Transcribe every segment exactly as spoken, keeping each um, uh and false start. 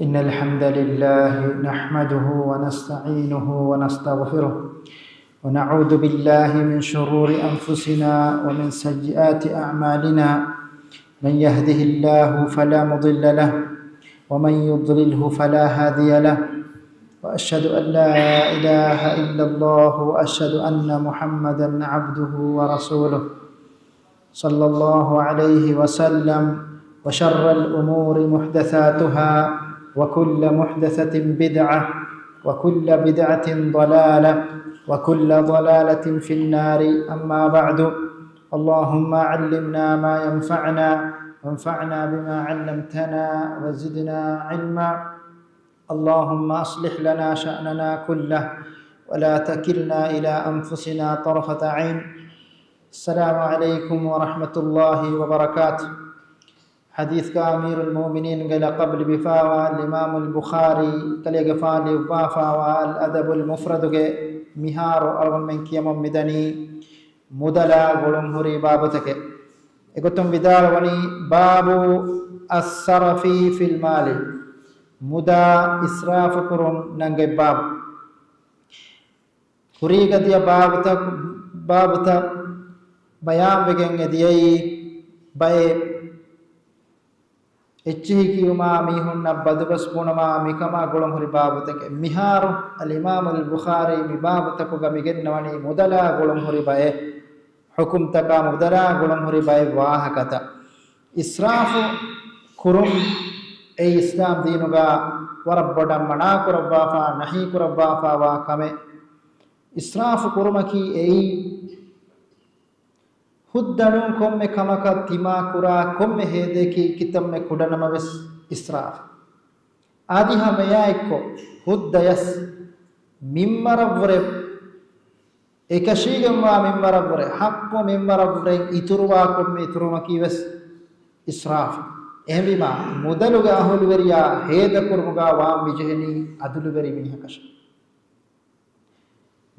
إن الحمد لله نحمده ونستعينه ونستغفره، ونعوذ بالله من شرور أنفسنا ومن سيئات أعمالنا. من يهده الله فلا مضل له، ومن يضلله فلا هادي له، وأشهد أن لا إله إلا الله، وأشهد أن محمدا عبده ورسوله، صلى الله عليه وسلم. وشر الأمور محدثاتها، وكل محدثة بدعة، وكل بدعة ضلالة، وكل ضلالة في النار. أما بعد، اللهم علمنا ما ينفعنا، وانفعنا بما علمتنا، وزدنا علما. اللهم أصلح لنا شأننا كله، ولا تكلنا إلى أنفسنا طرفة عين. السلام عليكم ورحمة الله وبركاته. ޙަދީޘްގަ އަމީރުލް މުއުމިނީންގެ ލަޤަބު ލިބިފާވާ އިމާމުލް ބުޚާރީ ކަލޭގެފާނު ލިޔުއްވާފާވާ އަލް އަދަބުލް މުފްރަދުގެ މިހާރު އަޅުގަނޑުމެން ކިޔަމުން މިދަނީ މުދަލާ ގުޅުންހުރި ބާބުތަކެއް. އެގޮތުން ވިދާޅުވަނީ، باب السرف في المال، މުދާ އިސްރާފު ކުރުން ނަންގަތް ބާބު. ކުރީގަ ދިޔަ ބާބުތައް، ބާބުތައް ބަޔާންވެގެން އެ ދިޔައީ ބައެއް އެއްޗިހި ކިޔުމާ މީހުންނަށް ބަދުބަސް ބުނުމާ މިކަމާ ގުޅުންހުރި ބާބުތަކެއް. މިހާރު އަލްއިމާމުލް ބުޚާރީ މި ބާބުތަކުގަ މިގެންނަވަނީ މުދަލާ ގުޅުންހުރި ބައެއް، ޙުކުމްތަކާ މުދަލާ ގުޅުންހުރި ބައެއް ވާހަކަތައް. އިސްރާފު ކުރުން އެއީ އިސްލާމް ދީނުގަ ވަރަށް ބޮޑަށް މަނާކުރައްވާފާ، ނަހީކުރައްވާފާވާ ކަމެއް. އިސްރާފު ކުރުމަކީ އެއީ ހުއްދަ ނޫން ކޮންމެ ކަމަކަށް ތިމާކުރާ ކޮންމެ ހޭދައަކީ ކިތަންމެ ކުޑަނަމަވެސް އިސްރާފެއް. އަދި ހަމައެއާއެއްކޮށް ހުއްދަޔަސް މިންވަރަށްވުރެ، އެކަށީގެންވާ މިންވަރަށްވުރެ، ޙައްޤު މިންވަރަށްވުރެ އިތުރުވާ ކޮންމެ އިތުރުވުމަކީވެސް އިސްރާފެއް. އެހެންވީމާ، މުދަލުގެ އަހުލުވެރިޔާ ހޭދަކުރުމުގަ ވާން މިޖެހެނީ އަދުލުވެރި މީހަކަށެއް.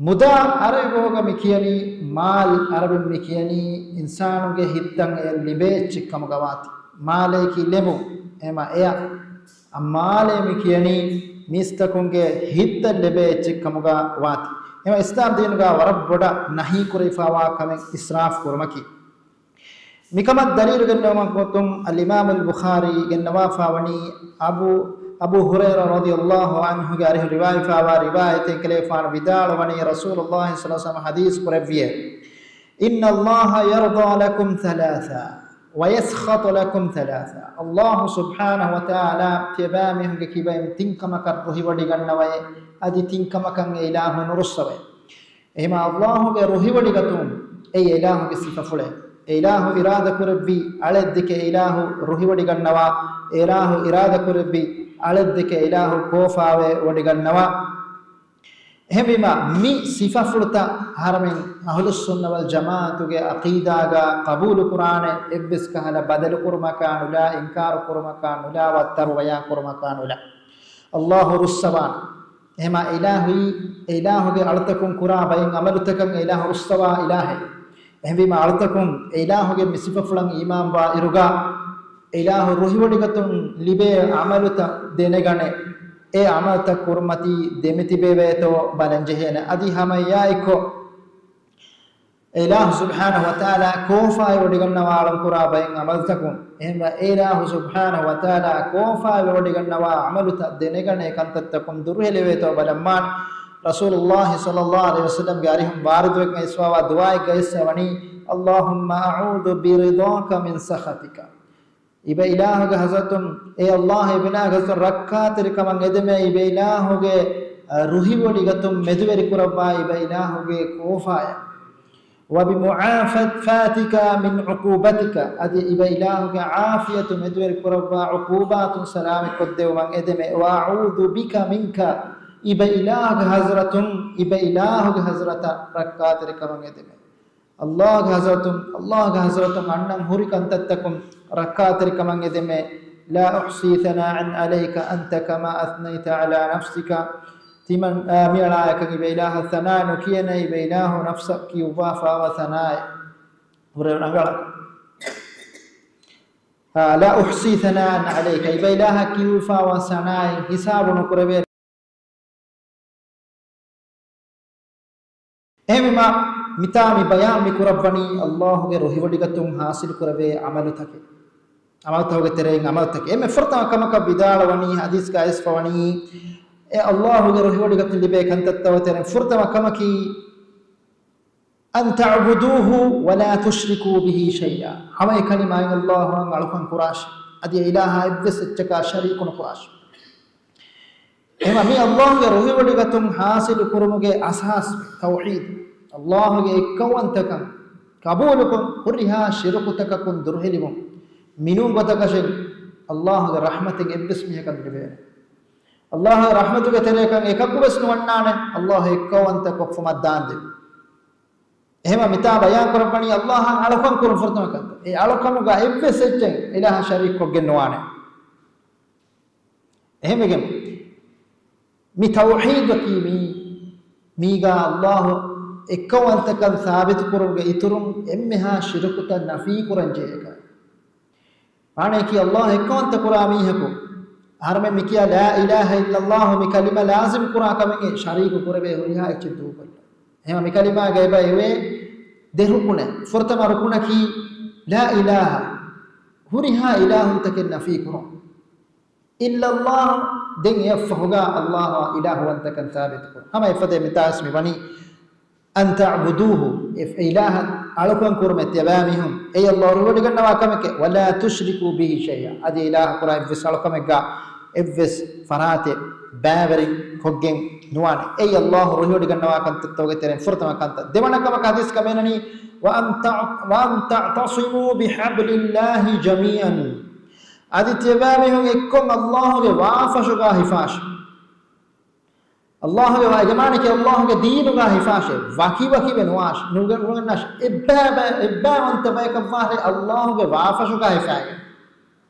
މުދާ ޢަރަބި ބަހުގަ މި ކިޔަނީ، މާލް ޢަރަބިން މި ކިޔަނީ އިންސާނުގެ ހިތަށް އެ ލިބޭ އެއްޗެއް ކަމުގަ ވާތީ. މާލޭކީ ލެމު، އެމަ އެއަށް މާލޭ މި ކިޔަނީ މީސްތަކުންގެ ހިތަށް ލެބޭ އެއްޗެއް ކަމުގަ ވާތީ. އެމަ އިސްލާމް ދީނުގަ ވަރަށް ބޮޑަށް ނަހީ ކުރެވިފާވާ ކަމެއް އިސްރާފް ކުރުމަކީ. މިކަމަށް ދަލީލު ގެންނަވަމަށް ގޮތުން އަލްއިމާމުލް ބުޚާރީ ގެންނަވާފާވަނީ އަބޫ، އަބޫ ހުރައިރާ ރަޟިޔަﷲ ޢަންހުގެ އަރިހު ރިވާޔަތްވާ ރިވާޔަތެއް ކަލޭފާނު ވިދާޅުވަނީ ރަސޫލުﷲ ޞައްލަﷲ ޢަލައިހި ވަސައްލަމަ ޙަދީޘް ކުރެއްވިއޭ، إن الله يرضى لكم ثلاثا ويسخط لكم ثلاثا. ﷲ ސުބްޙާނަހޫ ވަތަޢާލާ ތިޔަބައިމީހުންގެ ކިބައިން ތިން ކަމަކަށް ރުހިވޮޑިގަންނަވައޭ، އަދި ތިން ކަމަކަށް އެ އިލާހު ނުރުއްސަވައޭ. އެހެމަ ﷲ ގެ ރުހިވޮޑިގަތުން އެއީ އިލާހުގެ ސިފަފުޅޭ. އެ އިލާހު އިރާދަކުރެއްވި އަޅެއްދެކެ އެ އިލާހު ރުހިވޮޑިގަންނަވާ، އެ އިލާހު އިރާދަކުރެއްވި އަޅެއްދެކެ އެ އިލާހު ކޯފާވެ ވޮޑިގަންނަވާ. އެހެންވީމަ، މި ސިފަފުޅުތައް އަހަރެމެން އަހުލުއްސުންނަ ވަލްޖަމާޢަތުގެ ޢަޤީދާގަ ޤަބޫލުކުރާނެ، އެއްވެސް ކަހަލަ ބަދަލުކުރުމަކާ ނުލާ، އިންކާރު ކުރުމަކާ ނުލާ، ވައްތަރު ބަޔާން ކުރުމަކާ ނުލާ. ﷲ ރުއްސަވާނެ. އެހެމަ އިލާހުއީ، އެ އިލާހުގެ އަޅުތަކުން ކުރާ ބައެއް ޢަމަލުތަކަށް އެ އިލާހު ރުއްސަވާ އިލާހެއް. އެހެންވީމަ އަޅުތަކުން އެ އިލާހުގެ މި ސިފަފުޅަށް އީމާންވާ އިރުގަ، އެ އިލާހު ރުހިވޮޑިގަތުން ލިބޭ ޢަމަލުތައް ދެނެގަނެ، އެ ޢަމަލުތައް ކުރުމަތީ ދެމިތިބެވޭތޯ ބަލަން ޖެހޭނެ. އަދި ހަމަ އެއާއެއްކޮށް، އެ އިލާހު ސުބްޙާނަހޫ ވަތަޢާލާ ކޯފާވެވޮޑިގަންނަވާ އަޅުން ކުރާ ބައެއް ޢަމަލުތަކުން، އެހެންވެ އެ އިލާހު ސުބްޙާނަހޫ ވަތަޢާލާ ކޯފާވެވޮޑިގަންނަވާ ޢަމަލުތައް ދެނެގަނެ ކަންތައްތަކުން ދުރުހެލިވޭތޯ ބަލަންވާނެ. ރަސޫލުﷲ ޞައްލަﷲ ޢަލައިހި ވަސައްލަމްގެ އަރިހުން ވާރިދުވެގެން އައިސްފާވާ ދުޢާއެއްގައި އައިސްފަވަނީ، اللهم أعوذ برضاك من سخطك. އިބަ އިލާހުގެ ޙަޟްރަތުން، އޭ ﷲ، އިބަ އިލާހުގެ ޙަޟްރަތުން ރައްކާތެރިކަމަށް އެދެމޭ، އިބަ އިލާހުގެ، އަ، ރުހިވޮޑިގަތުން މެދުވެރިކުރައްވާ، އިބަ އިލާހުގެ ކޯފާޔަށް. وبمعافاتك من عقوبتك، އަދި އިބަ އިލާހުގެ ޢާފިޔަތު މެދުވެރިކުރައްވާ، ޢުޤޫބާތުން ސަލާމަތްކޮށްދެވުމަށް އެދެމޭ. وأعوذ بك منك، އިބަ އިލާހުގެ ޙަޟްރަތުން، އިބަ އިލާހުގެ ޙަޟްރަތަށް ރައްކާތެރިކަމަށް އެދެމޭ. ﷲގެ ޙަޟްރަތުން، ﷲގެ ޙަޟްރަތުން އަންނަން ހުރި ކަންތައްތަކުން ރައްކާތެރިކަމަށް އެދެމޭ. لا أحصي ثناء عليك أنت كما أثنيت على نفسك. ތިމަން، އާ، މިއަޅާއަކަށް އިބަ އިލާހަށް ސަނާ ނުކިޔޭނެ، އިބަ އިލާހު ނަފްސަށް ކިޔުއްވާފާވާ ސަނާއެއް ހުރެ ރަނގަޅަށް. އާ، لا أحصي ثناء عليك، އެބައިލާހަށް ކިޔުވިފާވާ ސަނާއެއް ހިސާބު ނުކުރެވޭ. އެހެންވީމާ، މިތާ މި ބަޔާން މި ކުރައްވަނީ ﷲ ގެ ރުހިވޮޑިގަތުން ޙާޞިލު ކުރެވޭ ޢަމަލުތަކެއް، ޢަމަލުތަކުގެ ތެރެއިން ޢަމަލުތަކެއް. އެންމެ ފުރަތަމަ ކަމަކަށް ވިދާޅުވަނީ، ޙަދީޘްގައި އައިސްފަވަނީ، އެ ﷲ ގެ ރުހިވޮޑިގަތުން ލިބޭ ކަންތައްތަކުގެ ތެރެއިން ފުރަތަމަ ކަމަކީ، أن تعبدوه ولا تشركوا به شيئا. ހަމައެކަނި މާތް ﷲއަށް އަޅުކަން ކުރާށި. އަދި އެ އިލާހާ އެއްވެސް އެއްޗަކާ ޝަރީކު ނުކުރާށި. އެހެންވީމާ، މި ﷲ ގެ ރުހިވޮޑިގަތުން ޙާޞިލު ކުރުމުގެ އަސާސް ތައުޙީދު، ﷲ ގެ އެއްކައުވަންތަކަން ޤަބޫލުކޮށް، ހުރިހާ ޝިރުކުތަކަކުން ދުރުހެލިވުން. މިނޫން ގޮތަކަށެއް ﷲ ގެ ރަޙްމަތެއް އެއްވެސް މީހަކަށް ނުލިބޭނެ. ﷲ ގެ ރަޙްމަތުގެ ތެރެއަކަށް އެކަކުވެސް ނުވަންނާނެ ﷲ އެއްކައުވަންތަ ކޮށްފުމަށް ދާންދެވި. އެހެންވީމާ، މިތާ ބަޔާން ކުރައްވަނީ ﷲއަށް އަޅުކަން ކުރުން ފުރަތަމަ ކަންތައް. އެ އަޅުކަމުގަ އެއްވެސް އެއްޗެއް އިލާހަށް ޝަރީކު ކޮށްގެން ނުވާނެ. އެހެންވެގެން، މި ތައުޙީދަކީ މީ، މީގަ ﷲ އެއްކައުވަންތަކަން ސާބިތު ކުރުމުގެ އިތުރުން އެންމެހާ ޝިރުކުތައް ނަފީ ކުރަން ޖެހޭ ކަމެއް. މާނަޔަކީ، ﷲ އެއްކައުވަންތަ ކުރާ މީހަކު، އަހަރުމެން މި ކިޔާ لا إله إلا الله މި ކަލިމަ ލާޒިމް ކުރާ ކަމެއް ޝަރީކު ކުރެވޭ ހުރިހާ އެއްޗެއް ދޫކޮށްލަން. އެހެންވީމާ، މި ކަލިމާގައި އެބަ އެވޭ ދެ ރުކުނެއް. ފުރަތަމަ ރުކުނަކީ لا إله، ހުރިހާ އިލާހުންތަކެއް ނަފީ ކުރުން. إلا الله، ދެން އެއަށްފަހުގަ ﷲއާ އިލާހުވަންތަކަން ސާބިތު ކުރުން. ހަމަ އެފަދަ މިތާސް މި ވަނީ أن تعبدوه، އެ އިލާހަށް އަޅުކަން ކުރުމެއް ތިޔަބައިމީހުން، އެއީ ﷲ ރުހިވޮޑިގަންނަވާ ކަމެކޭ. ولا تشركوا به شيئا، އަދި އިލާހަށް ކުރާ އެއްވެސް އަޅުކަމެއްގަ އެއްވެސް ފަރާތެއް ބައިވެރި ކޮށްގެން ނުވާނެ. އެއީ ﷲ ރުހިވޮޑިގަންނަވާ ކަންތައްތަކުގެ ތެރެއިން ފުރަތަމަ ކަންތައް. ދެވަނަ ކަމަކަށް ޙަދީޘްގަ މިއަންނަނީ، وأن تع-، وأن تعتصموا بحبل الله جميعا. އަދި ތިޔަބައިމީހުން އެއްކޮށް ﷲ ގެ ވާފަށުގަ ހިފާށި. ﷲ ގެ ވާ-، އެގެ މާނައަކީ ﷲ ގެ ދީނުގަ ހިފާށޭ، ވަކިވަކިވެ ނުވާށި، ނުގެ-، ނުގަންނާށި. އެއްބައި-، އެއްބައިވަންތަ ބަޔަކަށްވާށޭ ﷲ ގެ ވާފަށުގަ ހިފާގެން.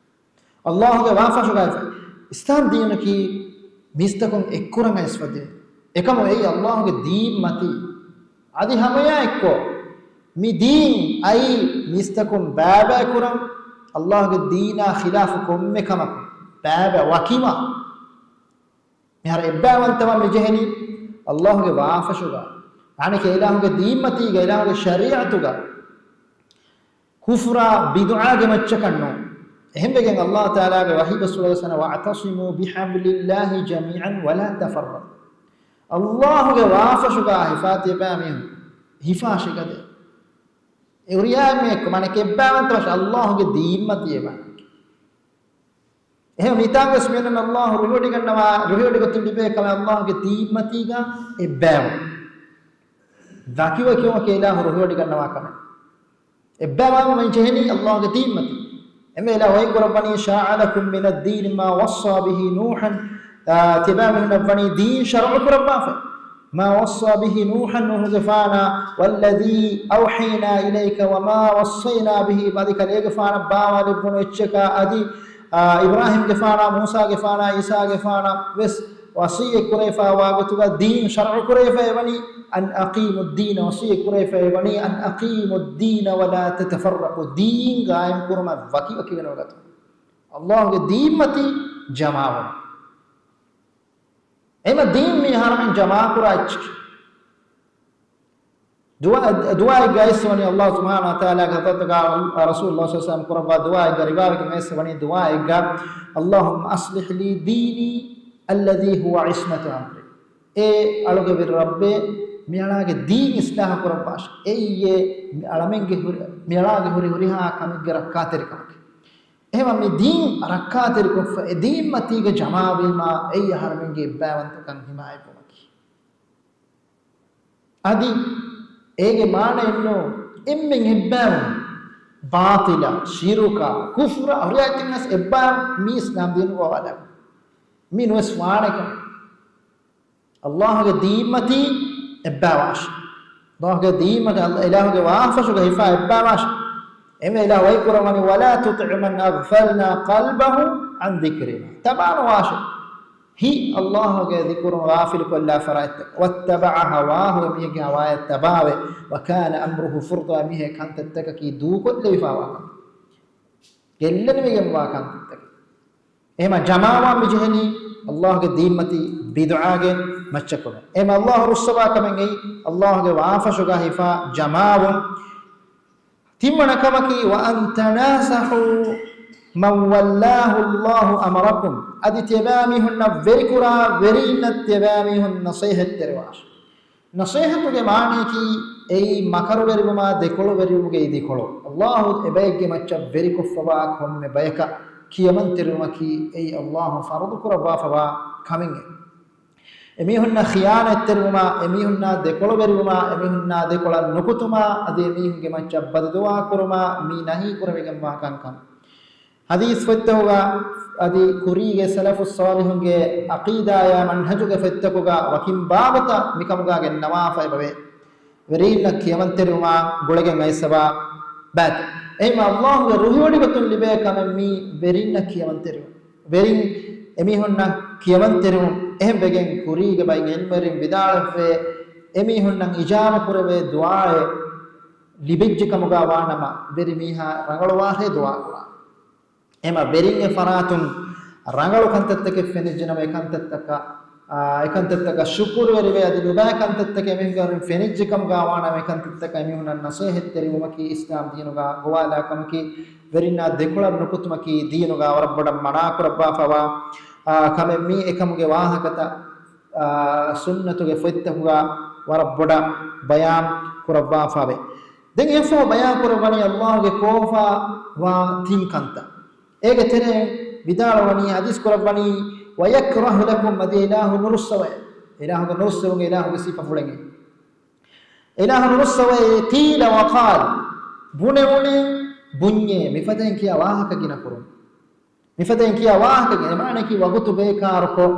ﷲ ގެ ވާފަށުގަ ހިފާ. އިސްލާމް ދީނަކީ މީސްތަކުން އެއްކުރަން އައިސްފަ ދީން. އެކަމު އެއީ ﷲ ގެ ދީން މަތީ. އަދި ހަމައެއާއެއްކޮށް މި ދީން އައީ މީސްތަކުން ބައިބައި ކުރަން، ﷲ ގެ ދީނާ ޚިލާފު ކޮންމެ ކަމަކުން ބައިބައި ވަކިވާން. މިހާރު އެއްބައިވަންތަވަން މި ޖެހެނީ ﷲ ގެ ވާފަށުގަ. އަނެކެއް އިލާހުގެ ދީން މަތީގަ، އިލާހުގެ ޝަރީޢަތުގަ، ކުފުރާ ބިދުޢާގެ މައްޗަކަށް ނޫން. އެހެންވެގެން ﷲ ތަޢާލާގެ ވަޙީ ބަސްފުޅުގަ ވެސް ވަނީ، واعتصموا بحبل الله جميعا ولا تفرقوا. ﷲ ގެ ވާފަށުގަ ހިފާ ތިޔަބައިމީހުން ހިފާށި ގަދަ. އެ ހުރިހާ އެންމެ އެއްކޮށް، މާނައަކީ އެއްބައިވަންތަވާށި، ﷲ ގެ ދީން މަތީ އެބަ. އެހެން މިތާގަސް މިއަންނަނީ ﷲ ރުހިވޮޑިގަންނަވާ، ރުހިވޮޑިގަތުން ލިބޭ ކަމެއް ﷲ ގެ ދީން މަތީގަ އެއްބައިވުން. ވަކިވަކިވުމަކީ އިލާހު ރުހިވޮޑިގަންނަވާ ކަމެއް. އެއްބައިވާން މި ޖެހެނީ ﷲ ގެ ދީން މަތީ. އެންމެ އިލާހު ވަޙީ ކުރައްވަނީ، شرع لكم من الدين ما وصى به نوحا، އާ، ތިބާމީހުންނަށް ވަނީ ދީން ޝަރުޢު ކުރައްވާފަ. ما وصى به نوحا، ނޫޙުގެފާނާ، والذي أوحينا إليك وما وصينا به، އަދި ކަލޭގެފާނަށް ބާވާލެއްވުނު އެއްޗަކާ، އަދި، އާ، އިބްރާހީމްގެފާނާ، މޫސާގެފާނާ، ޢީސާގެފާނާ ވެސް ވަޞިއްޔަތް ކުރެވިފައިވާ ގޮތުގަ ދީން ޝަރުޢު ކުރެވިފައި ވަނީ، أن أقيموا الدين، ވަޞިއްޔަތް ކުރެވިފައި ވަނީ، أن أقيموا الدين ولا تتفرقوا، ދީން ޤާއިމް ކުރުމަށް ވަކިވަކިވެ ނުވަތަ. ﷲ ގެ ދީން މަތީ ޖަމާވުން. އެމަ ދީން މީ އަހަރުމެން ޖަމާކުރާ އެއްޗެއް. ދުޢާ، ދުޢާއެއްގައި ވަނީ ﷲ ސުބްޙާނަހޫ ވަތަޢާލާގެ ޙަޟްރަތުގަ ރަސޫލުﷲ ޞައްލަﷲ ޢަލައިހި ވަސައްލަމަ ކުރައްވާ ދުޢާއެއްގަ ރިވާވެގެން ވެސް ވަނީ ދުޢާއެއްގަ، اللهم أصلح لي ديني الذي هو عصمة أمري. އޭ އަޅުގެ ވެރި ރައްބޭ، މިއަޅާގެ ދީން އިޞްލާޙު ކުރައްވާށި. އެއީ އެ މި އަޅަމެންގެ ހުރި، މިއަޅާގެ ހުރި ހުރިހާ ކަމެއްގެ ރައްކާތެރިކަމަކީ. އެހެންވީމަ މި ދީން ރައްކާތެރިކޮށްފަ، އެ ދީން މަތީގަ ޖަމާވީމާ، އެއީ އަހަރުމެންގެ އެއްބައިވަންތަކަން ހިމާޔަތްވުމަކީ. އަދި އޭގެ މާނައެއްނޫން އެންމެން އެއްބައިވުން، ބާޠިލާ، ޝިރުކާ، ކުފުރާ، ހުރިހާ އެއްޗެއް ވެސް އެއްބައިވުން މީ އިސްލާމް ދީނުގަ ވާލާ. މީ ނުވެސް ވާނެ ކަމެއް. ﷲ ގެ ދީން މަތީ އެއްބައިވާށި. ﷲ ގެ ދީން މަތީ، އިލާހުގެ ވާހަކަފަށުގަ ހިފާ އެއްބައިވާށި. އެންމެ އިލާހު ވަޙީ ކުރައްވަނީ، ولا تطع من أغفلنا قلبه عن ذكرنا. ތަބާނުވާށި. ހިތް ﷲ ގެ ޛިކުރުން ޣާފިލު ކޮށްލާ ފަރާތްތައް. واتبع هواه، އެމީހެއްގެ ހަވާޔަށް ތަބާވެ. وكان أمره فرطا، އެމީހެއް ކަންތައްތަކަކީ ދޫކޮށްލެވިފާވާ ކަމެއް. ގެއްލެނިވެގެންވާ ކަންތައްތަކެއް. އެހެމަ ޖަމާވާން މިޖެހެނީ އައްލާހުގެ ދީންމަތީ ބިދުޢާގެ މައްޗަށް ކުރުން. އެހެމަ އައްލާހު ރުއްސަވާ ކަމެއް އެއީ އައްލާހުގެ ވާފަށުގަ ހިފާ ޖަމާވުން. ތިންވަނަ ކަމަކީ، وأن تناصحوا من ولاه الله أمركم. އަދި ތިޔަބައިމީހުންނަށް ވެރިކުރާ ވެރީންނަށް ތިޔަބައިމީހުން ނަޞޭޙަތްތެރިވާށި. ނަޞޭޙަތުގެ މާނަޔަކީ އެއީ މަކަރުވެރިވުމާ ދެކޮޅުވެރިވުމުގެ އިދިކޮޅު. އައްލާހު އެބައެއްގެ މައްޗަށް ވެރިކޮށްފަވާ ކޮންމެ ބަޔަކަށް ކިޔަމަންތެރިވުމަކީ އެއީ އައްލާހު ފަރުޟުކުރައްވާފަވާ ކަމެއް. އެމީހުންނަށް ޚިޔާނަތްތެރިވުމާ، އެމީހުންނާ ދެކޮޅުވެރިވުމާ، އެމީހުންނާ ދެކޮޅަށް ނުކުތުމާ، އަދި އެމީހުންގެ މައްޗަށް ބަދުދުޢާ ކުރުމާ މި ނަހީ ކުރެވިގެންވާ ކަންކަން. ޙަދީޘް ފޮތްތަކުގަ އަދި ކުރީގެ ސަލަފުއް ޞާލިޙުންގެ ޢަޤީދާޔާ މަންހަޖުގެ ފޮތްތަކުގަ ވަކިން ބާބުތައް މިކަމުގަ ގެންނަވާފައި ވޭ. ވެރީންނަށް ކިޔަމަންތެރިވުމާ ގުޅެގެން އައިސްފަވާ ބައިތައް. އެހެންވެ އައްލާހުގެ ރުހިވޮޑިގަތުން ލިބޭ ކަމެއް މީ ވެރިންނަށް ކިޔަމަންތެރިވުން. ވެރިން އެމީހުންނަށް ކިޔަމަންތެރިވުން. އެހެން ވެގެން ކުރީގެ ބައިން ޢިލްމުވެރިން ވިދާޅުވެފައި، އެމީހުންނަށް އިޖާބަ ކުރެވޭ ދުޢާއެއް ލިބިއްޖެ ކަމުގަ ވާނަމަ، ވެރި މީހާ ރަނގަޅުވާށޭ ދުޢާ ކުރާ. އެމަ ވެރިން އެ ފަރާތުން ރަނގަޅު ކަންތައްތަކެއް ފެނިއްޖެނަމަ، އެ ކަންތައްތަކަށް، އާ، އެ ކަންތައްތަކަށް ޝުކުރުވެރިވެ، އަދި ނުބައި ކަންތައްތަކެއް އެމީހުންގެ ވެރިން ފެނިއްޖެ ކަމުގަ ވާނަމަ، އެ ކަންތައްތަކަށް އެމީހުންނަށް ނަޞޭޙަތްތެރިވުމަކީ އިސްލާމް ދީނުގަ ގޮވާލާ ކަމަކީ، ވެރިންނާ ދެކޮޅަށް ނުކުތުމަކީ ދީނުގަ ވަރަށް ބޮޑަށް މަނާކުރައްވާފަވާ، އާ، ކަމެއް މީ. އެކަމުގެ ވާހަކަތައް، އާ، ސުންނަތުގެ ފޮތްތަކުގަ ވަރަށް ބޮޑަށް ބަޔާން ކުރައްވާފަވޭ. ދެން އެފޯ ބަޔާން ކުރައްވަނީ އައްލާހުގެ ކޯފާވާ ތިން ކަންތައް. އޭގެ ތެރެއިން ވިދާޅުވަނީ، ޙަދީޘް ކުރައްވަނީ، ويكره لكم، އަދި އިލާހު ނުރުއްސަވައޭ. އިލާހުގެ ނުރުއްސެވުން، އިލާހުގެ ސިފަފުޅެއް. އިލާހު ނުރުއްސަވައޭ، قيل وقال، ބުނެވުނޭ، ބުންޏޭ، މިފަދައިން ކިޔާ ވާހަކަ ގިނަ ކުރުން. މިފަދައިން ކިޔާ ވާހަކަގެ އެ މާނައަކީ ވަގުތު ބޭކާރުކޮށް،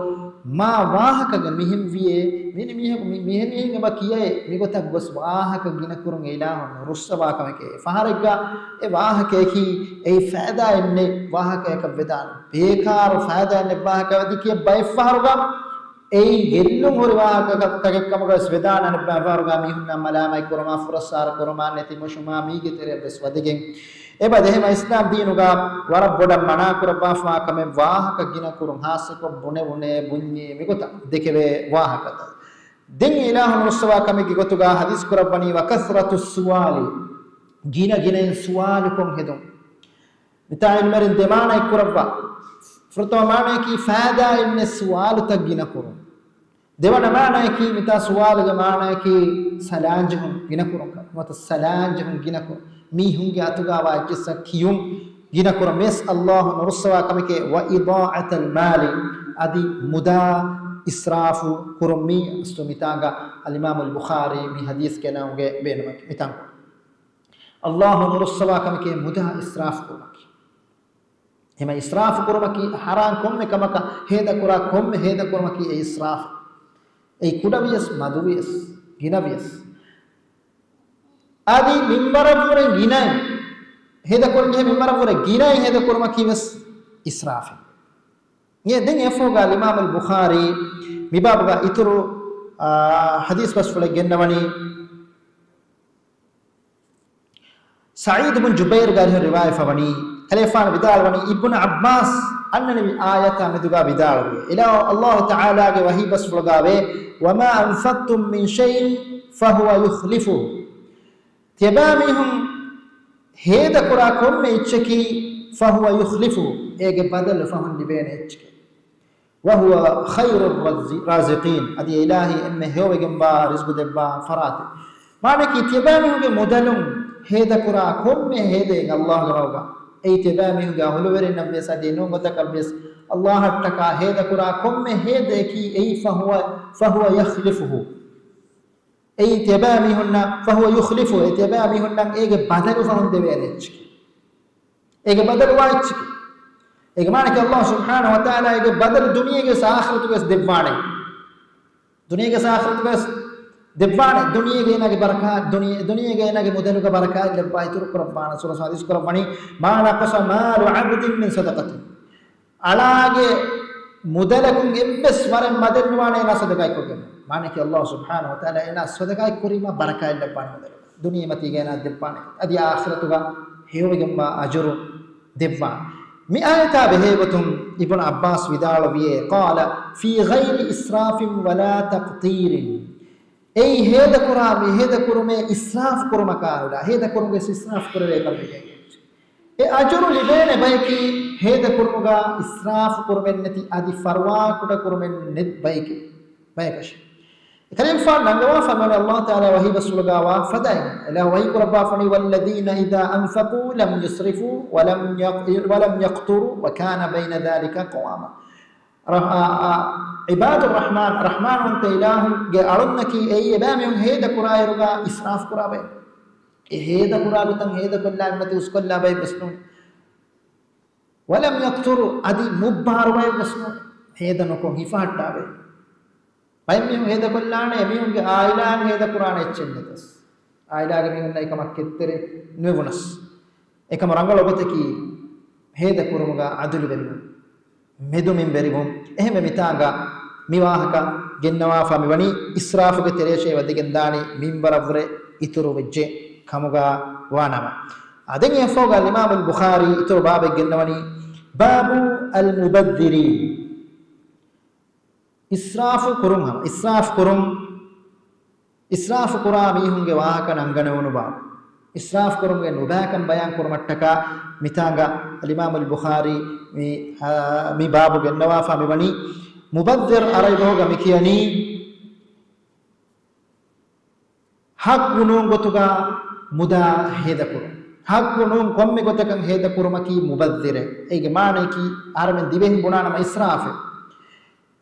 މާ ވާހަކަގެ މިހެން ވިޔޭ، މި-، މިހެން، މި-، މިހެން އެބަ ކިޔައޭ، މިގޮތަށް ގޮސް ވާހަކަ ގިނަ ކުރުން އިލާހު ނުރުއްސަވާ ކަމެކޭ. ފަހަރެއްގަ އެ ވާހަކަޔަކީ އެއީ ފައިދާއެއް ނެތް ވާހަކަޔަކަށް ވެދާނެ. ބޭކާރު ފައިދާއެއް ނެތް ވާހަކަ އަދި ކިޔަ ބައެއް ފަހަރުގަ އެއީ ގެއްލުން ހުރި ވާހަކަތަކެއް ކަމުގަ ވެސް ވެދާނެ. އަނެއްބައި ފަހަރުގަ މީހުންނާ މަލާމަތް ކުރުމާ، ފުރައްސާރަ ކުރުމާ، ނެތި މޮށުމާ، މީގެ ތެރެއަށް ވެސް ވަދެގެން އެބަ ދެހެމަ އިސްލާމް ދީނުގަ ވަރަށް ބޮޑަށް މަނާކުރައްވާފަ ކަމެއް ވާހަކަ ގިނަކުރުން، ހާއްސަކޮށް ބުނެވުނޭ، ބުންޏޭ، މިގޮތަށް ދެކެވޭ ވާހަކަތައް. ދެން އިލާހު ނުރުއްސަވާ ކަމެއްގެ ގޮތުގަ ޙަދީޘް ކުރައްވަނީ، وكثرة السؤال، ގިނަ ގިނައިން ސުވާލުކޮށް ހެދުން. މިތާ ޢިލްމުވެރިން ދެ މާނައެއް ކުރައްވާ. ފުރަތަމަ މާނައަކީ ފައިދާއެއް ނެތް ސުވާލުތައް ގިނަކުރުން. ދެވަނަ މާނައަކީ، މިތާ ސުވާލުގެ މާނައަކީ ސަލާންޖެހުން ގިނަކުރުން ކަމަށް. ނުވަތަ ސަލާންޖެހުން ގިނަކުރުން. މީހުންގެ އަތުގަ ވާ އެއްޗިއްސަށް ކިޔުން ގިނަކުރުން ވެސް އައްލާހު ނުރުއްސަވާ ކަމެކޭ. وإضاعة المال، އަދި މުދާ އިސްރާފު ކުރުން. މީ އަސްލު މިތާގަ އަލްއިމާމު އަލްބުޚާރީ މި ޙަދީޘް ގެނައުމުގެ ބޭނުމަކީ މިތާން ކުރުން. އައްލާހު ނުރުއްސަވާ ކަމެކޭ މުދާ އިސްރާފު ކުރުމަކީ. އެހެމަ އިސްރާފު ކުރުމަކީ ޙަރާން ކޮންމެ ކަމަކަށް ހޭދަކުރާ ކޮންމެ ހޭދަކުރުމަކީ އެ އިސްރާފު. އެއީ ކުޑަވިޔަސް، މަދުވިޔަސް، ގިނަވިޔަސް. އަދި މިންވަރަށްވުރެ ގިނައިން ހޭދަކުރަންޖެހޭ، މިންވަރަށްވުރެ ގިނައިން ހޭދަކުރުމަކީ ވެސް އިސްރާފެއް. އެ ދެން އެފޯގަ އަލްއިމާމު އަލްބުޚާރީ މިބާބުގަ އިތުރު، އާ، ޙަދީޘް ބަސްފުޅެއް ގެންނަވަނީ. ސަޢީދު ބިން ޖުބައިރުގެ އަރިހުން ރިވާޔަތްވަނީ، ކަލޭފާނު ވިދާޅުވަނީ، އިބްނު ޢައްބާސް އަންނަނިވި އާޔަތާ މެދުގަ ވިދާޅުވި. އިލާ އައްލާހު ތަޢާލާގެ ވަޙީ ބަސްފުޅުގަވޭ، وما أنفقتم من شيء فهو يخلفه. ތިޔަބައިމީހުން ހޭދަކުރާ ކޮންމެ އެއްޗަކީ، فهو يخلفه، އޭގެ ބަދަލު ފަހުން ލިބޭނެ އެއްޗެކޭ. وهو خير الرز-، الرازقين، އަދި އެ އިލާހީ އެންމެ ހެޔޮވެގެންވާ ރިޒްގު ދެއްވާ ފަރާތެއް. މާނައަކީ، ތިޔަބައިމީހުންގެ މުދަލުން ހޭދަކުރާ ކޮންމެ ހޭދައެއް އައްލާހުގެ މަގުގަ، އެއީ ތިޔަބައިމީހުންގެ އަހުލުވެރިންނަށްވިޔަސް އަދި ނޫން ގޮތަކަށްވިޔަސް، އައްލާހަށްޓަކާ ހޭދަކުރާ ކޮންމެ ހޭދައަކީ އެއީ، فهو، فهو يخلفه. އެއީ ތިޔަބައިމީހުންނަށް، فهو يخلفه، އެ ތިޔަބައިމީހުންނަށް އޭގެ ބަދަލު ފަހުން ދެވޭނެ އެއްޗެކޭ. އޭގެ ބަދަލު ވާ އެއްޗެކޭ. އޭގެ މާނައަކީ، އައްލާހު ސުބްޙާނަހު ވަތަޢާލާ އޭގެ ބަދަލު ދުނިޔޭގަވެސް އާޚިރަތުގަވެސް ދެއްވާނެ. ދުނިޔޭގަވެސް އާޚިރަތުގަވެސް ދެއްވާނެ. ދުނިޔޭގަ އޭނާގެ ބަރަކާ، ދުނި-، ދުނިޔޭގަ އޭނާގެ މުދަލުގަ ބަރަކާތް ލައްވާ އިތުރު ކުރައްވާނެ. ރަސޫލާ ޙަދީޘް ކުރައްވަނީ، ما نقص مال عبد من صدقة. އަޅާގެ މުދަލަކުން އެއްވެސް ވަރެއް މަދެއް ނުވާނެ އޭނާ ޞަދަޤާތް ކޮށްގެން. މާނައަކީ، އައްލާހު ސުބްޙާނަހު ވަތަޢާލާ އޭނާ ޞަދަޤާތް ކުރީމާ ބަރަކާތް ލައްވާނެ މުދަލު. ދުނިޔެމަތީގަ އޭނާ ދެއްވާނެ. އަދި އާޚިރަތުގަ ހެޔޮވެގެންވާ އަޖުރު ދެއްވާނެ. މި އާޔަތާ ބެހޭގޮތުން އިބްނު ޢައްބާސް ވިދާޅުވިއޭ، قال في غير إسراف ولا تقتير. އެއީ ހޭދަކުރާ، މި ހޭދަކުރުމޭ އިސްރާފު ކުރުމަކާ ނުލާ، ހޭދަކުރުމުގެ އިސްރާފު ކުރެވޭ ކަމެއް ނެތް. އެ އަޖުރު ލިބޭނެ ބަޔަކީ ހޭދަކުރުމުގަ އިސްރާފު ކުރުމެއް ނެތި، އަދި ފަރުވާކުޑަ ކުރުމެއް ނެތް ބަޔަކީ، ބަޔަކަށެއް. ކަލޭގެފާނު ނަންގަވާފަ މިވަނީ ﷲ ތަޢާލާ ވަޙީ ބަސްފުޅުގައި ވާ ފަދައިން. އެ ﷲ ވަޙީ ކުރައްވާފަ ވަނީ، والذين إذا أنفقوا لم يسرفوا ولم يق-، ولم يقتروا وكان بين ذلك قواما. ރަ-، އާ، އާ، ޢިބާދުއްރަޙްމާން، ރަޙްމާންވަންތަ އިލާހުގެ އަޅުންނަކީ އެއީ އެބައިމީހުން ހޭދަކުރާއިރުގަ އިސްރާފު ކުރާ ބައެއް. އެ ހޭދަކުރާ ގޮތަށް ހޭދަކޮށްލާ އެންމެ އުސްކޮށްލާ ބައެއް ވެސް ނޫން. ولم يقتروا، އަދި މުއްބާރުވައެއް ވެސް ނޫން. ހޭދަ ނުކޮށް ހިފަހައްޓާ ބައެއް. ބައެއް މީހުން ހޭދަކޮށްލާނެ، އެމީހުންގެ އާއިލާއިން ހޭދަކުރާނެ އެއްޗެއް ނެތަސް. އާއިލާގެ މީހުންނަށް އެކަމަށް ކެތްތެރި ނުވެވުނަސް. އެކަމަށް ރަނގަޅު ގޮތަކީ ހޭދަކުރުމުގަ ޢަދުލުވެރިވުން، މެދުމިންވެރިވުން. އެހެންވެ މިތާނގަ މި ވާހަކަ ގެންނަވާފަ މިވަނީ އިސްރާފުގެ ތެރޭށޭ ވަދެގެންދާނީ މިންވަރަށްވުރެ އިތުރު ވެއްޖެ ކަމުގަ ވާނަމަ. އާ، ދެން އެއަށްފަހުގަ އިމާމުލް ބުޚާރީ އިތުރު ބާބެއް ގެންނަވަނީ، باب المبذرين. އިސްރާފު ކުރުން ހަމަ، އިސްރާފު ކުރުން، އިސްރާފު ކުރާ މީހުންގެ ވާހަކަ ނަންގަނެވުނު ބާ. އިސްރާފު ކުރުމުގެ ނުބައިކަން ބަޔާން ކުރުމަށްޓަކާ މިތާނގަ އަލްއިމާމުލް ބުޚާރީ މި، އާ، މި ބާބު ގެންނަވާފަ މިވަނީ، މުބައްޒިރު ޢަރަބި ބަހުގަ މިކިޔަނީ ޙައްޤު ނޫން ގޮތުގަ މުދާ ހޭދަކުރުން. ޙައްޤު ނޫން ކޮންމެ ގޮތަކަށް ހޭދަކުރުމަކީ މުބައްޒިރެއް. އޭގެ މާނަޔަކީ އަހަރެމެން ދިވެހިން ބުނާނަމަ އިސްރާފެއް.